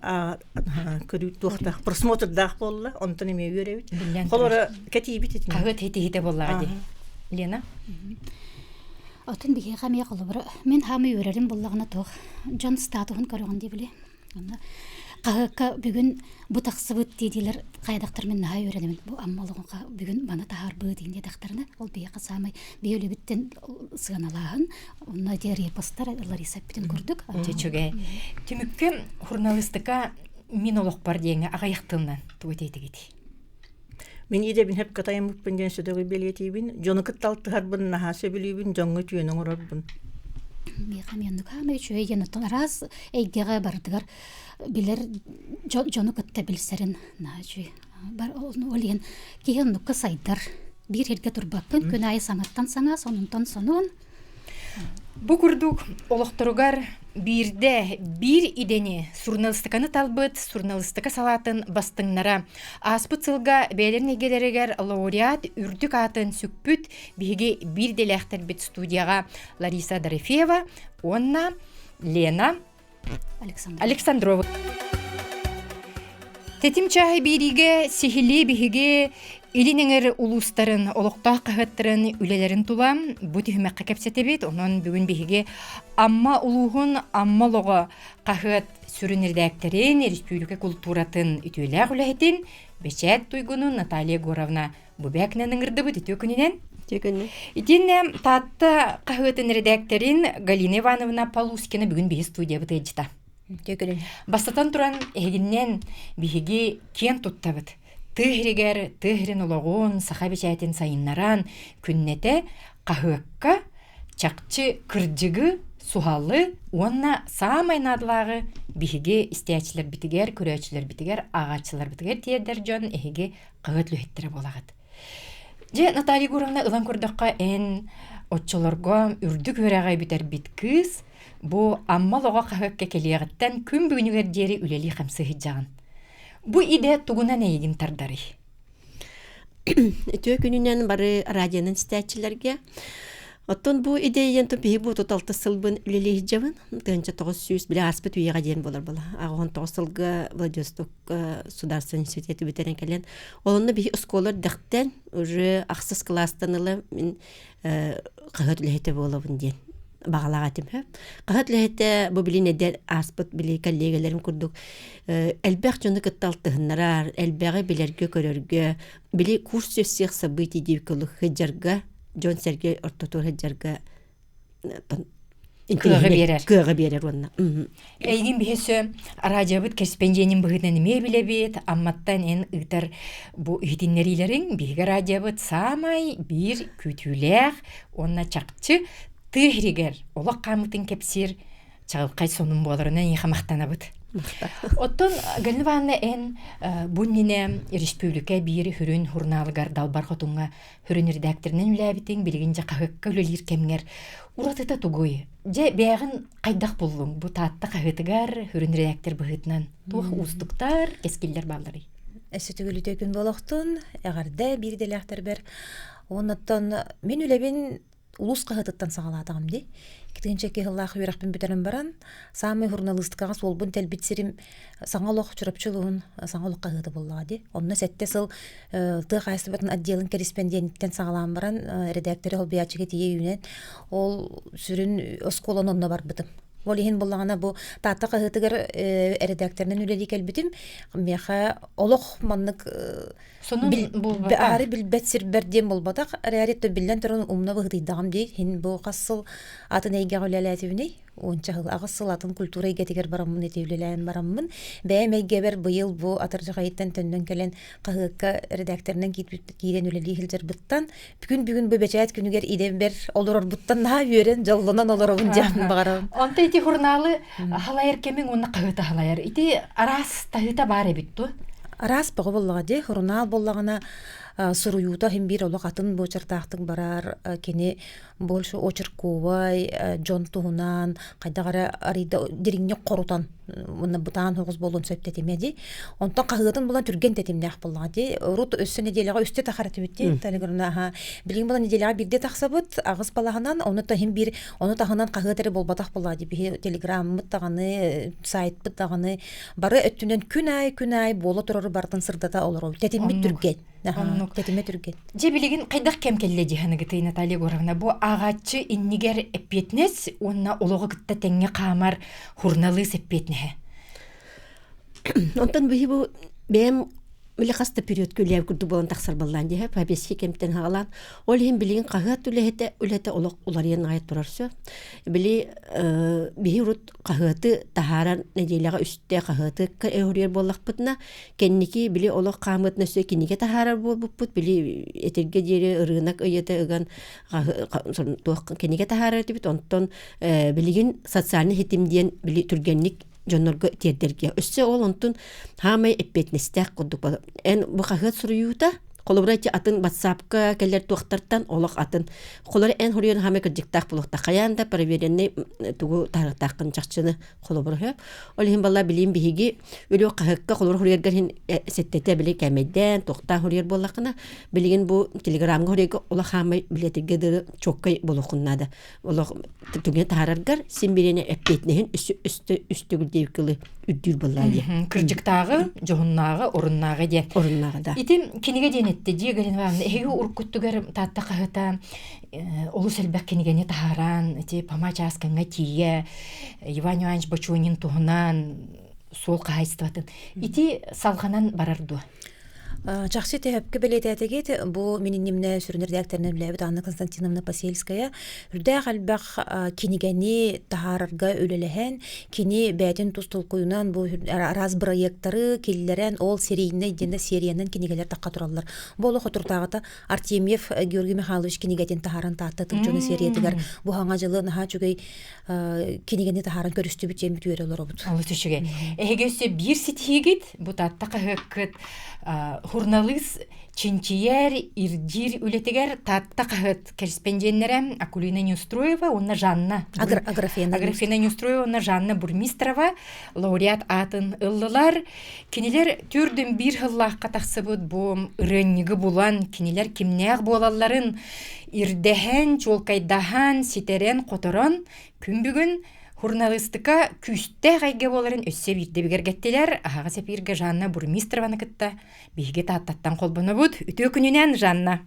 E: көрүү туохтаах просмотрдаах буолла онтон эмиэ үөрэбит холобура кэтиибит итини
A: хаһыат хитиһитэ буоллаҕа дии Лена
F: Отун биһиэхэ эмиэ холобура мин хаамый үөрэрим буллаҕына туох дьон статуһун көрөҕүн дии били Онно хаһыакка бүгүн бу тахсыбыт диэтилэр хайдахтар мин наһаа үөрэнэбин бу Амма олоҕун бүгүн маны таһаарбыт диэн диэтэхтэринэ ол биһиэхэ саамай биһи үлэбиттэн сыаналааһын онно ити репостар Лариса эппитин курдук
A: Үчүгэй. Түмүккэ журналистика мин олохпор диэҥҥэ аҕыйах тылынан тугу этиэтигит?
E: Мин идэбин хөпкө тайыммыппын диэн сөдөҕү бэлиэтиибин. Дьону кытта алтыһарбын наһаа сөбүлүүбүн, дьоҥҥо үтүөнү оҥорорбун.
F: Миэхэ эмиэ хаамай үчүгэй диэн оттон араас эйгэҕэ барытыгар билэр дьону кытта билсэрин наһаа үчүгэй. Бар ол иһин киһи оннукка сайдар. Биир сиргэ турбаккын, күн аайы саҥаттан саҥа, сонунтан сонун.
A: Бу курдук олохторугар биирдэ биир идэни суруналыыстыканы талбыт суруналыыстыка салаатын бастыҥнара ааспыт сылга бэйэлэрин эйгэлэригэр лауреат үрдүк аатын сүкпүт биһиги биир идэлээхтэрбит студияҕа Лариса Дорофеева уонна Лена Александрова. Тэтим чааһы биэриигэ сиһилии биһиги Илин эҥэр улуустарын олохтоох хаһыаттарын үлэлэрин тула бу түһүмэххэ кэпсэтэбит. Онон бүгүн биһиги Амма улууһун Амма олоҕо хаһыат сүрүн эрэдээктэрин, республика култууратын үтүөлээх үлэһитин, бэчээт туйгунун Наталья Егоровна Бубякинаны ыҥырдыбыт үтүө күнүнэн.
G: Үтүө күнүнэн.
A: Итиэннэ Таатта хаһыатын эрэдээктэрин Галина Ивановна Полускина бүгүн биһи студиябыт ыалдьыта.
G: Үтүө күнүн.
A: Бастатан туран, эһигиннэн биһиги киэн туттабыт. Тыа сиригэр, тыа сирин олоҕун, саха бэчээтин сайыннаран, күннэтэ хаһыакка чахчы кырдьыгы, суһалы уонна саамай наадалааҕы биһиги истээччилэрбитигэр, көрөөччүлэрбитигэр, ааҕааччыларбытыгар тиэрдэр дьон эһиги хаһыат үлэһиттэрэ буолаҕыт. Дьэ, Наталья Егоровна, ылан көрдөххө, эн оччолорго үрдүк үөрэҕи бүтэрбит кыыс бу Амма олоҕо хаһыакка кэлиэҕиттэн күн бүгүнүгэр диэри үлэлии-хамсыы сылдьаҕын. Бу идэ тугунан эйигин тардарый?
G: Үтүө күнүнэн бары радионан истээччилэргэ. Оттон бу идеян биһи бу 36 сылбын үлэлии сылдьабын. 1900 били ааспыт үйэҕэ диэн буолар була. 89 сылга Владивосток государственный институту бүтэрэн кэлэн олонно биһи оскуола эрдэхтэн уже ахсыс кылаастан ыла мин хаһыат үлэһитэ буолабын диэн баҕалаах этим хаһыат үлэһитэ бу билин эдэр ааспыт били коллегаларым курдук элбэх дьону кытта алтыһыннарар элбэҕи билэргэ көрөргө били курс всех событий диэбиккэ сылдьарга дьон сэргэ ортотугар сылдьарга
A: Кыаҕы биэрэр.
G: Кыаҕы биэрэр уонна.
A: Эйигин биһиэсө радиобыт кэспэндиэнин быһыытынан эмиэ билэбит. Амматтан эн ыытар бу иһитиннэриилэриҥ биһиги радиобыт саамай биир күүтүүлээх уонна чахчы тыа сиригэр олох хаамыытын кэпсиир чаҕылхай сонун буоларынан эйиэхэ махтанабыт. Оттон Галина Ивановна эн бу иннинэ республика биир сүрүн журналыгар Далбар Хотуҥҥа Сүрүн редакторынан үлээбитиҥ, билигин дьэ хаһыакка үлэлиир кэмҥэр уратыта тугуй? Дьэ, бэйэҕин хайдах буллуҥ? Бу Таатта хаһыатыгар сүрүн редактор быһыытынан туох уустуктар, кэскиллэр баалларый?
H: Өссө төгүл үтүө күн буолуохтун. Эҕэрдэ биир идэлээхтэрбэр. Оннуттан мин үлэбин улуус хаһыатыттан саҕалаатаҕым дии. 2002 сыллаах үөрэхпин бүтэрэн баран, саамай журналистикаҕа суолбун тэлбит сирим Саҥа олох Чурапчы улууһун Саҥа олох хаһыата буоллаҕа дии. Онно сэттэ сыл тыа хаһаайыстыбатын отделын кэриспэндиэниттэн саҕалаан баран, эрэдээктэри холбуйааччыга тиийэ үүнэн, ол сүрүн оскуоланы онно барбытым. Ол иһин буллаҕына бу Таатта хаһыатыгар эрэдээктэринэн үлэлии кэлбитим. Миэхэ олох маннык
A: Сонун буолбатах.
H: Аары билбэт сирбэр диэн буолбатах. Эрээри биллэн туран умна быһыытыйдаҕым дии. Иһин бу хас сыл атын эйгэҕэ үлэлээтибиний? Уонча сыл, аҕыс сыл атын культура эйгэтигэр бараммын ити үлэлээн бараммын. Бэйэм эйгэбэр быйыл бу атырдьах айыттан төннөн кэлэн хаһыакка редакторынан киирэн үлэлии сылдьарбыттан бүгүн бүгүн бу бэчээт күнүгэр идэбэр олорорбуттан наһаа үөрэн дьоллонон олоробун диэн баҕарабын.
A: Онто ити журналы халайар кэмиҥ уонна хаһыаты халайар. Ити араас таһыыта баар эбит дуо?
H: Араас бөҕө буоллаҕа дии. Журнал буоллаҕына. Суруйуута иһин биир олох атын буочартаахтык барар. Кини больше очерковай дьон туһунан хайдах эрэ арыйда дириҥник хорутан уонна бытаан соҕус буолуон сөп тэтимэ дии. Онтон хаһыатын булан түргэн тэтимнээх буоллаҕа дии. Урут өссө нэдиэлэҕэ үстэ тахар этибит дии. Телеграмна аха. Билигин була нэдиэлэҕэ биирдэ тахсабыт, аҕыс балаһанан, ону таһын биир, ону таһынан хаһыат эрэ буолбатах буоллаҕа дии. Биһи телеграммыт даҕаны, сайтпыт даҕаны бары өттүнэн күн аайы күн аайы буола турары барытын сырдата олоробут. Тэтиммит түргэн.
A: Оннук.
H: Тэтимэ түргэн.
A: Дьэ билигин хайдах кэм кэллэ дии саныгытый Наталья Егоровна? Бу ааҕааччы иннигэр эппиэтинэс уонна олоҕу кытта тэҥҥэ хаамар хурналыыс эппиэтинэһэ.
G: Онтон биһи бу бэйэм били хас да период күлээбит курдук буолан тахсар баллаан дии повестки кэмтэн хаалаан ол иһин билигин хаһыат үлэһитэ үлэтэ олох уларыйан аҕай турар сөп били биһи урут хаһыаты таһаарар нэдиэлэҕэ үстэ хаһыаты өрүөр буоллахпытына кэнники били олох хаамыытын өссө кинигэ таһаарар буолбуппут били этиргэ диэри ырыынак ыйыта ыган туох кинигэ таһаарар этибит онтон билигин социальный ситим диэн били түргэнник дьоннорго тиэрдэргэ өссө ол онтун хаамай эппиэтинэстээх курдук эн бу хаһыат суруйуута холобура ити атын ватсапка кэлэр туохтартан олох атын холобура эн хоруйан хаамай кырдьыктаах буолуохтаах хайаан да проверенный тугу таһаарыахтааххын чахчыны холобура сөп ол иһин балла билиим биһиги үлү хаһыакка холобура хоруйаргар иһин сэттэтэ били кэмэйдээн туохтаах хоруйар буоллаххына билигин бу телеграмҥа хоруйга олох хаамай билэтиргэ дылы чуоккай буолуоххун наада олох түгэн таһаараргар син бириэнэ эппиэтинэһин үстүгүл диэбиккилы үрдүүр буоллаа диye.
A: Кырдьыктааҕы, дьоһуннааҕы, оруннааҕы диэн.
G: Оруннааҕы да.
A: Ити кинигэ диэн этте дии Галина Ивановна, эһиги уруккуттугар Таатта хаһыта олус элбэх кинигэни таһааран, ити Фома Чааскаҥҥа тиийэ, Иван Иванович Бочонин туһунан суол хаһаайыстыбатын. Ити салҕанан барар дуо?
H: Чахчы төһөпкө бэлиэтээтигит, бу мин иннимнэ сүрүн редакторынан үлэлээбит Анна Константиновна Посельская үрдээх элбэх кинигэни таһаарарга үлэлэһэн, кини бэйэтин тус толкуйунан бу араас бырайыактары киллэрэн, ол серийнэй диэн сериянан кинигэлэр тахха тураллар. Бу олох отуртааҕыта Артемьев Георгий Михайлович кинигэтин таһааран Таатта тыл дьоно сериятыгар бу хаҥа дьылы наһаа үчүгэй кинигэни таһааран көрүстүбүт диэн үөрэ олоробут.
A: Олус үчүгэй. Эһиги өссө биир ситиһиигит бу Таатта хаһыаккыт журналист чинчийэр, ирдиир үлэтигэр Таатта хаһыат кэриспэндиэннэрэ Акулина Неустроева уонна Жанна
H: Аграфена
A: Аграфена Неустроева уонна Жанна Бурмистрова лауреат аатын ыллылар. Кинилэр төрдүн биир сыллаахха тахсыбыт бу ырыанньыгы булан, кинилэр кимнээх буолалларын ирдэһэн, чуолкайдаһан, ситэрэн-хоторон күн бүгүн журналистика күүстээх эйгэ буоларын өссө биирдэ бигэргэттилэр. Аһаҕас эпииргэ Жанна Бурмистрованы кытта биһиги Тааттаттан холбонобут. Үтүө күнүнэн, Жанна!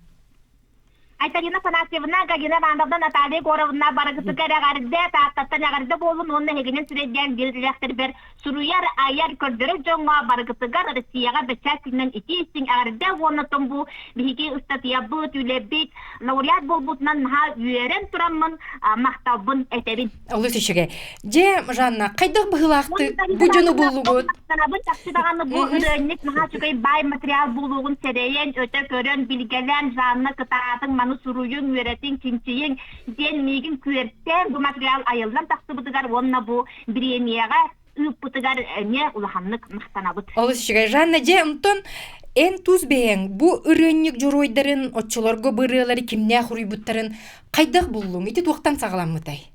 I: Айталина Афанасьевна, Галина Ивановна, Наталья Егоровна барыгытыгар эҕэрдэ, Тааттаттан эҕэрдэ буоллун уонна эһигинэн сүрэйдээн биир үлэхтэрбэр суруйар, айар, көрдөрөр дьоҥҥо барыгытыгар Россияҕа бэчээт күнүнэн итии-истиҥ эҕэрдэ уонна оттон бу биһиги ыстатыйабыт, үлэбит лауреат буолбутунан наһаа үөрэн тураммын махталбын этэбин.
A: Олус үчүгэй. Дьэ, Жанна, хайдах быһыылаахтык бу дьону буллугут?
I: Махтанабын чахчы даҕаны бу ырыанньык наһаа үчүгэй баай материал буолуоҕун сэрэйэн, өтө көрөн, билгэлээн, Жанна кытаатыҥ, маны суруйуҥ, үөрэтиҥ, чинчийиҥ диэн миигин күөртээн бу материал айыллан тахсыбытыгар уонна бу бириэмийэҕэ ыыппытыгар эмиэ улаханнык махтанабыт.
A: Олус үчүгэй. Жанна, дьэ, онтон эн тус бэйэҥ бу ырыанньык дьоруойдарын, оччолорго бу ырыалары кимнээх уруйбуттарын хайдах буллуҥ? Ити туохтан саҕаламмытай?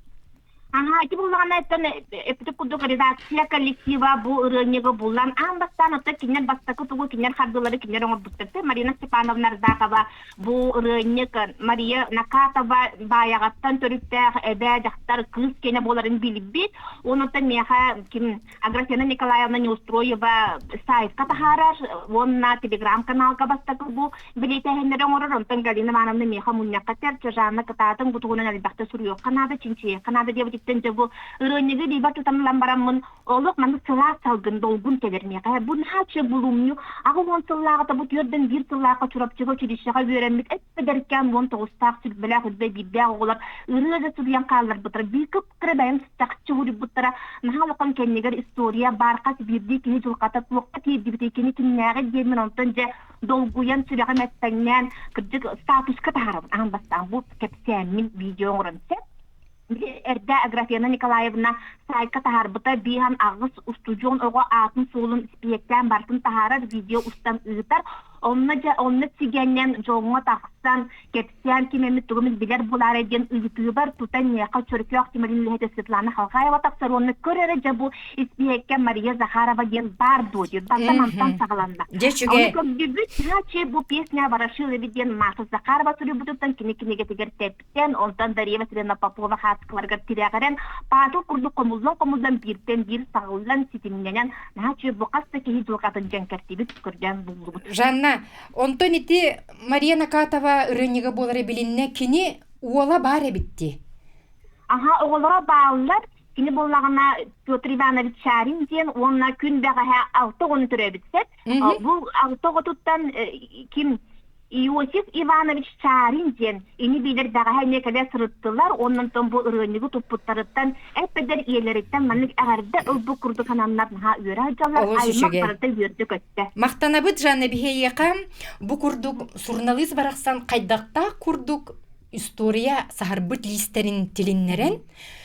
I: Аһаа, ити буллаҕына оттон эппитик курдук редакция коллектива бу ырыанньыгы буллан аан бастаан оттон кинилэр бастакы тугу кинилэр хардыылары кинилэр оҥорбуттар. Марина Степановна Ардакова бу ырыанньык Мария Накатова Баайаҕаттан төрүттээх эбээ дьахтар кыыс киэнэ буоларын билбит. Онуттан миэхэ ким Аграфена Николаевна Неустроева сайтка таһаарар уонна телеграм-каналга бастакы бу бэлиэтээһиннэри оҥорор. Онтон Галина Ивановна миэхэ мунньахха этэр, Жанна кытаатыҥ бу туһунан элбэхтэ суруйуохха наада, чинчийиэххэ наада диэбититтэн дьэ бу ырыанньыгы илиибэр тутан ылан бараммын олох маннык сылаас салгын долгун кэлэр миэхэ. Бу наһаа үчүгэй булумньу. 80 сыллааҕыта бу түөрдэн биир сыллаахха Чурапчыга училищеҕа үөрэммит эдэркээн 19-таах сүрбэлээх үрбэ биирдээх оҕолор ырыа да суруйан хаалларбыттара. Биир кыра бэйэм чахчы уһуйбуттара наһаа улахан кэннигэр история баар хас биирдии киһи дьылҕата туохха тиэрдибитий кини кимнээҕи диэммин онтон дьэ долгуйан сүрэҕим эппэҥнээн кырдьык статуска таһаарабын аан бастаан бу кэпсээммин видео оҥорон сөп эрдэ Аграфена Николаевна сайтка таһаарбыта бииһан аҕыс устудьуон оҕо аатын-суолун испииһэктээн барытын таһаарар видео устан ыытар. Онно дьэ онно сигэнэн дьоҥҥо тахсан кэпсээн ким эмит тугу эмит билэр буолаарай диэн ыйытыыбар тута миэхэ Чөркөөх түмэлин үлэһитэ Светлана Халгаева тахсар уонна көр эрэ дьэ бу испииһэккэ Мария Захарова диэн баар дуо диэн бантан мантан саҕаланна.
A: Дьэ үчүгэй.
I: Ону көрдүбүт, чэ бу песня Ворошилове диэн Маша Захарова суруйбутуттан кини кинигэтигэр тэптэн, онтон Дарья Васильевна Попова хаартыскаларыгар тирэҕирэн, пазл курдук хомуллан-хомуллан бииртэн биир саҕыллан, ситимнэнэн, наһаа үчүгэй бу хас да киһи дьылҕатын дьэҥкэртибит, көрдөөн буллубут.
A: Жанна, онтон ити Мария Накатова ырыанньыга буолара билиннэ, кини уола баар эбит дии.
I: Аха, оҕолоро бааллар. Кини буоллаҕына Петр Иванович Чарин диэн уонна күн бэҕэһээ алта оҕону төрөөбүт сөп. Бу алта оҕотуттан ким Иосиф Иванович Чарин диэн ини биилэр бэҕэһээ эмиэ кэлэ сырыттылар уонна онтон бу ырыанньыгы туппуттарыттан эппэдэр ийэлэриттэн маннык эҕэрдэ ылбыт курдук сананнар наһаа үөрэ сылдьаллар
A: Олус
I: аймах
A: үчүгэй.
I: барыта үөрдэ-көттө.
A: Махтанабыт Жанна биһиэхэ бу курдук суруналыыс барахсан хайдахтаах курдук история саһарбыт лиистэрин тилиннэрэн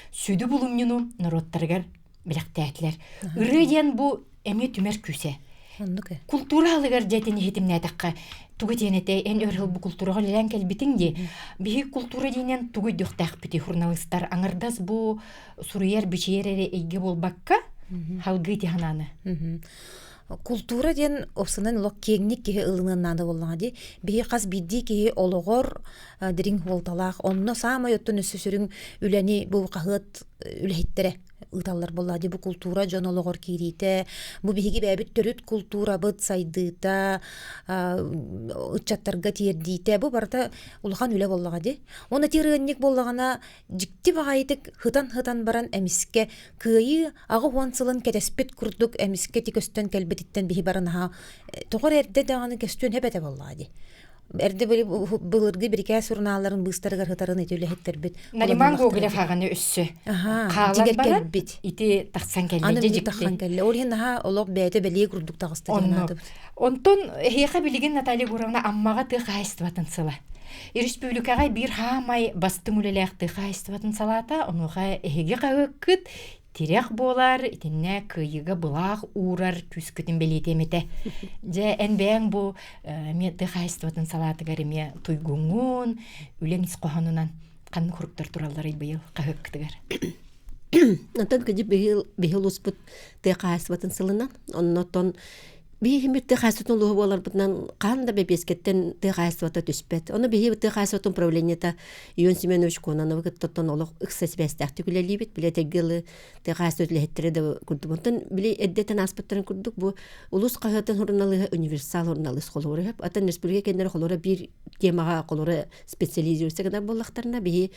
A: сүдү булумньуну норуоттарыгар бэлэхтээтилэр. Ырыа диэн бу эмиэ түмэр күүсэ.
H: Оннук э.
A: Култуура алыгар дьэтин иһитимнээтэххэ тугу диэн этэ эн өр сыл бу култуураҕа үлэлээн кэлбитиҥ дии. Биһи култуура диинэн тугу өйдүөхтээхпитий журналистар аҥардас бу суруйар бичийэр эрэ эйгэ буолбакка халгыы ити санааны.
H: Култуура диэн опсанан олох киэҥник киһи ылыныан наада буоллаҕа дии. Биһи хас биирдии киһи олоҕор дириҥ суолталаах. Онно саамай оттон өссө сүрүн үлэни бу хаһыат үлэһиттэрэ ыыталлар буоллаҕа дии. Бу култуура дьон олоҕор киириитэ, бу биһиги бэйэбит төрүт култуурабыт сайдыыта, ыччаттарга тиэрдиитэ бу барыта улахан үлэ буоллаҕа дии. Уонна ити ырыанньык буоллаҕына дьикти баҕайытык хытан-хытан баран эмискэ кыайыы 80 сылын кэтэспит курдук эмискэ ити көстөн кэлбититтэн биһи бары наһаа тоҕо эрэ эрдэ даҕаны көстүөн сөп этэ буоллаҕа дии. Эрдэ былыргы бирикээс сурунаалларын быыстарыгар сытарын ити үлэһиттэрбит
A: Нариман Гоголев аҕаны өссө хаалан баран
H: кэлбит.
A: ити тахсан кэллэ
H: Аны
A: дьэ
H: тахсан кэллэ. Ол иһин наһаа олох бэйэтэ бэлиэ курдук таҕыста диэн аатыбыт.
A: Онтон эһиэхэ билигин Наталья Егоровна Аммаҕа тыа хаһаайыстыбатын сыла. Республикаҕа биир хаамай бастыҥ үлэлээх тыа хаһаайыстыбатын салаата, онуоха эһиги хаһыаккыт тирэх буолар, итиннэ кыайыыга былаах уурар күүскүтүн бэлиэтиэм этэ. Дьэ, эн бэйэҥ бу эмиэ тыа хаһаайыстыбатын салаатыгар эмиэ туйгуҥҥун, үлэҥ ис хоһоонунан ханнык хоруктар туралларый быйыл хаһыаккытыгар?
G: Онтон кыдьык биһил биһил улууспут тыа хаһаайыстыбатын сылынан, оннотон Биһиги тыа хаһаайыстыбатын улууһа буоларбытынан хаһан да бэбиэскэттэн тыа хаһаайыстыбата түспэт. Ону биһиги тыа хаһаайыстыбатын управлениета Ион Семенович Кононовы кытта оттон олох ыкса сибээстээхтик үлэлиибит. Били этэргэ дылы тыа хаһаайыстыбатын үлэһиттэрэ да курдук. Онтон били эрдэтэн ааспыттарын курдук бу улуус хаһыатын суруналыыһа универсал суруналыыс холобура сөп. Атын республика кэннэрэ холобура биир темаҕа холобура специализируйся гынар буоллахтарына биһи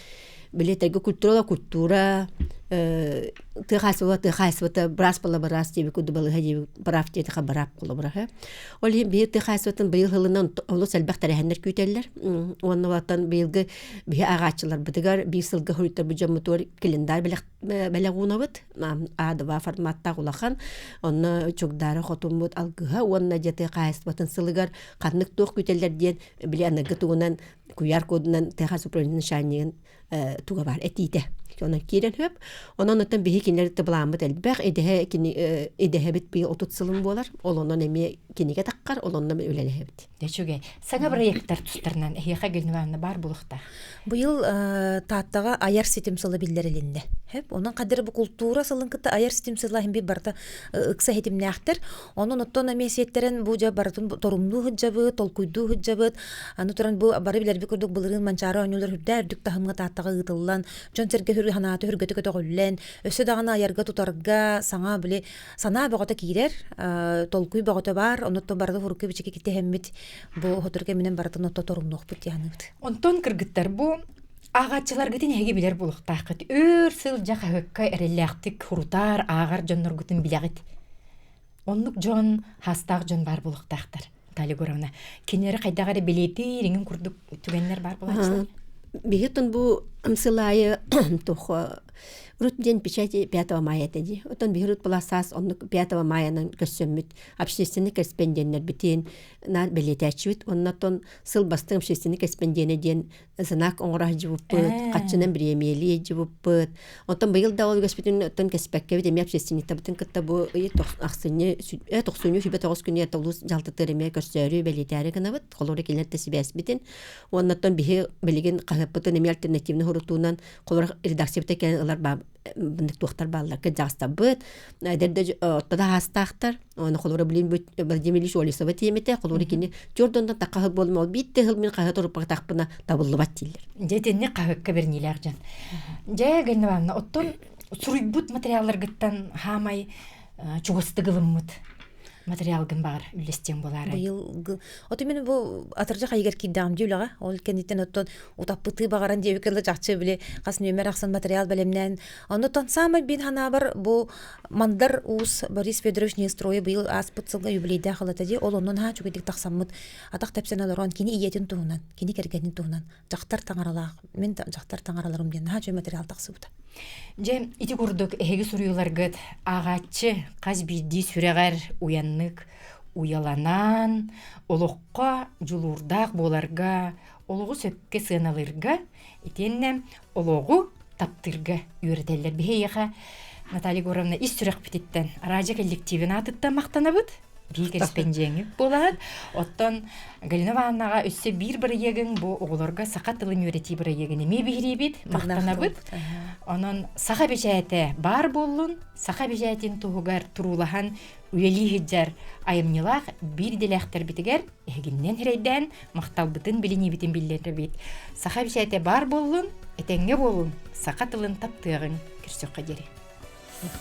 G: били этэргэ культура культура тыа хаһаайыстыба тыа хаһаайыстыбата быраас буолла быраас диэбит курдук балыыһа диэбит быраап диэтэхэ быраап холобура ол иһин биһи тыа хаһаайыстыбатын быйыл сылынан олус элбэх тэрээһиннэр күүтэллэр уонна улаатан быйылгы биһи ааҕааччыларбытыгар биир сылга суруйтарбыт дьоммутугар календарь бэлэх бэлэх уунабыт А2 форматтаах улахан онно Чугдаара хотуммут алгыһа уонна дьэ тыа хаһаайыстыбатын сылыгар ханнык туох күүтэллэр диэн били аныгы тугунан куйаар кодунан Техас управление начальнигын туга бар этиитэ онон киирэн хөп онон оттон биһи кинилэр былааммыт элбэх идэһэ кини идэһэбит быйыл 30 сылын буолар ол онон эмиэ кинигэ таххар ол онно үлэлэһэбит
A: Үчүгэй. Саҥа проекттар тустарынан эһиэхэ Гүлнүванна баар буолуохтаах.
H: Быйыл Тааттаҕа айар ситим сыла биллэрилиннэ. Хэп, онон хадыр бу култуура сылын кытта айар ситим сыла иһин барыта ыкса ситимнээхтэр. Онон оттон эмиэ сиэттэрэн бу дьэ барытын торумнуу сылдьабыт, толкуйдуу сылдьабыт. Аны туран бу бары билэрбит курдук былырыын Манчаары оонньуулар үрдээ үрдүк таһымҥа Тааттаҕа ыытыллан, дьон-сэргэ сүрү санаата үргэтэ көтөҕүллэн, өссө даҕаны айарга-тутарга саҥа били санаа бөҕөтө киирэр, толкуй бөҕөтө баар, оннуттан барыта хурукка бичики китэһэммит бу сотору кэминэн барытын отто торумнуохпут дии саныыбыт.
A: Онтон кыргыттар бу ааҕааччыларгытын эһиги билэр буолуохтааххыт. Өр сыл дьэ хаһыакка эрэллээхтик хурутаар ааҕар дьонноргутун билэҕит. Оннук дьон, хаастаах дьон баар буолуохтаахтар. Наталья Егоровна, кинилэри хайдах эрэ билиэтиир, иҥин курдук түгэннэр баар буолааччылар?
G: Биһиттэн бу Сыл аайы туох урут диэн печать 5 мая этэ дии. Оттон биһи урут была саас оннук 5 маянан көрсөммүт общественный корреспонденнэрбитин наар бэлиэтээччибит. Оннотон сыл бастыҥ общественный корреспонденэ диэн знак оҥоро сылдьыбыппыт, хаччынан бириэмийэлии сылдьыбыппыт. Оттон быйыл да ол үгэспитин оттон кэспэккэбит эмиэ общественниктарбытын кытта бу ый ахсынньы тохсунньу сүбэ тоҕус күнүгэр улуус дьаһалтатыгар эмиэ көрсөөрү бэлиэтээри гынабыт. Холобура кинилэр да сибээспитин. Уоннаттан биһи билигин хаһыаппытын эмиэ альтернативный сурутуунан холобура редакциябыта кэлэн ылар туохтар бааллар кырдьаҕастарбыт эдэр да орто да аастаахтар оны холобура билин Владимир Ильич Олесова тиэмэтэ холобура кини түөрт тахха хыл буолум ол биир хыл мин хаһыат уруппатахпына табыллыбат дииллэр.
A: Дьэ итинник хаһыакка бэрниилээх дьон. Дьэ Галина Ивановна оттон суруйбут материалларгыттан хаамай чугастык ылыммыт материалгын баҕар үллэстиэҥ буолаарай?
H: Быйылгы Оту мин бу атырдьах айыгар киирдэҕим дии үлэҕэ. Ол кэнниттэн оттон утаппытыы баҕаран диэбиккэ дылы чахчы били хас нүөмэр ахсын материал бэлэмнээн. Оннуттан саамай биир санаабар бу Мандар Уус Борис Федорович Нестроя быйыл ааспыт сылга юбилейдаах ылата дии. Ол оннун наһаа үчүгэйдик тахсаммыт атах тэпсэн олорон кини ийэтин туһунан, кини кэргэнин туһунан дьахтар таҥаралаах, мин дьахтар таҥараларым диэн наһаа үчүгэй материал тахсыбыта.
A: Дьэ, ити курдук эһиги суруйууларгыт ааҕааччы хас биирдии сүрэҕэр уйаннык уйаланан, олоххо дьулуурдаах буоларга, олоҕу сөпкө сыаналыырга, итиэннэ олоҕу таптыырга үөрэтэллэр. Биһиэхэ Наталья Егоровна ис сүрэхпититтэн радио коллективин аатыттан махтанабыт. Биир кэрэспэндьиэҥҥит буолаҕыт. Оттон Галина Ивановнаҕа өссө биир бырайыагыҥ бу оҕолорго саха тылын үөрэтии бырайыагын эмиэ биһириибит, махтанабыт. Онон саха бэчээтэ баар буоллун, саха бэчээтин туһугар туруулаһан үлэлии сылдьар айымньылаах биир идэлээхтэрбитигэр эһигиннэн эрэйдээн махталбытын билиниибитин биллэрэбит. Саха бэчээтэ баар буоллун, этэҥҥэ буолун, саха тылын таптыаҕыҥ, көрсүөххэ диэри.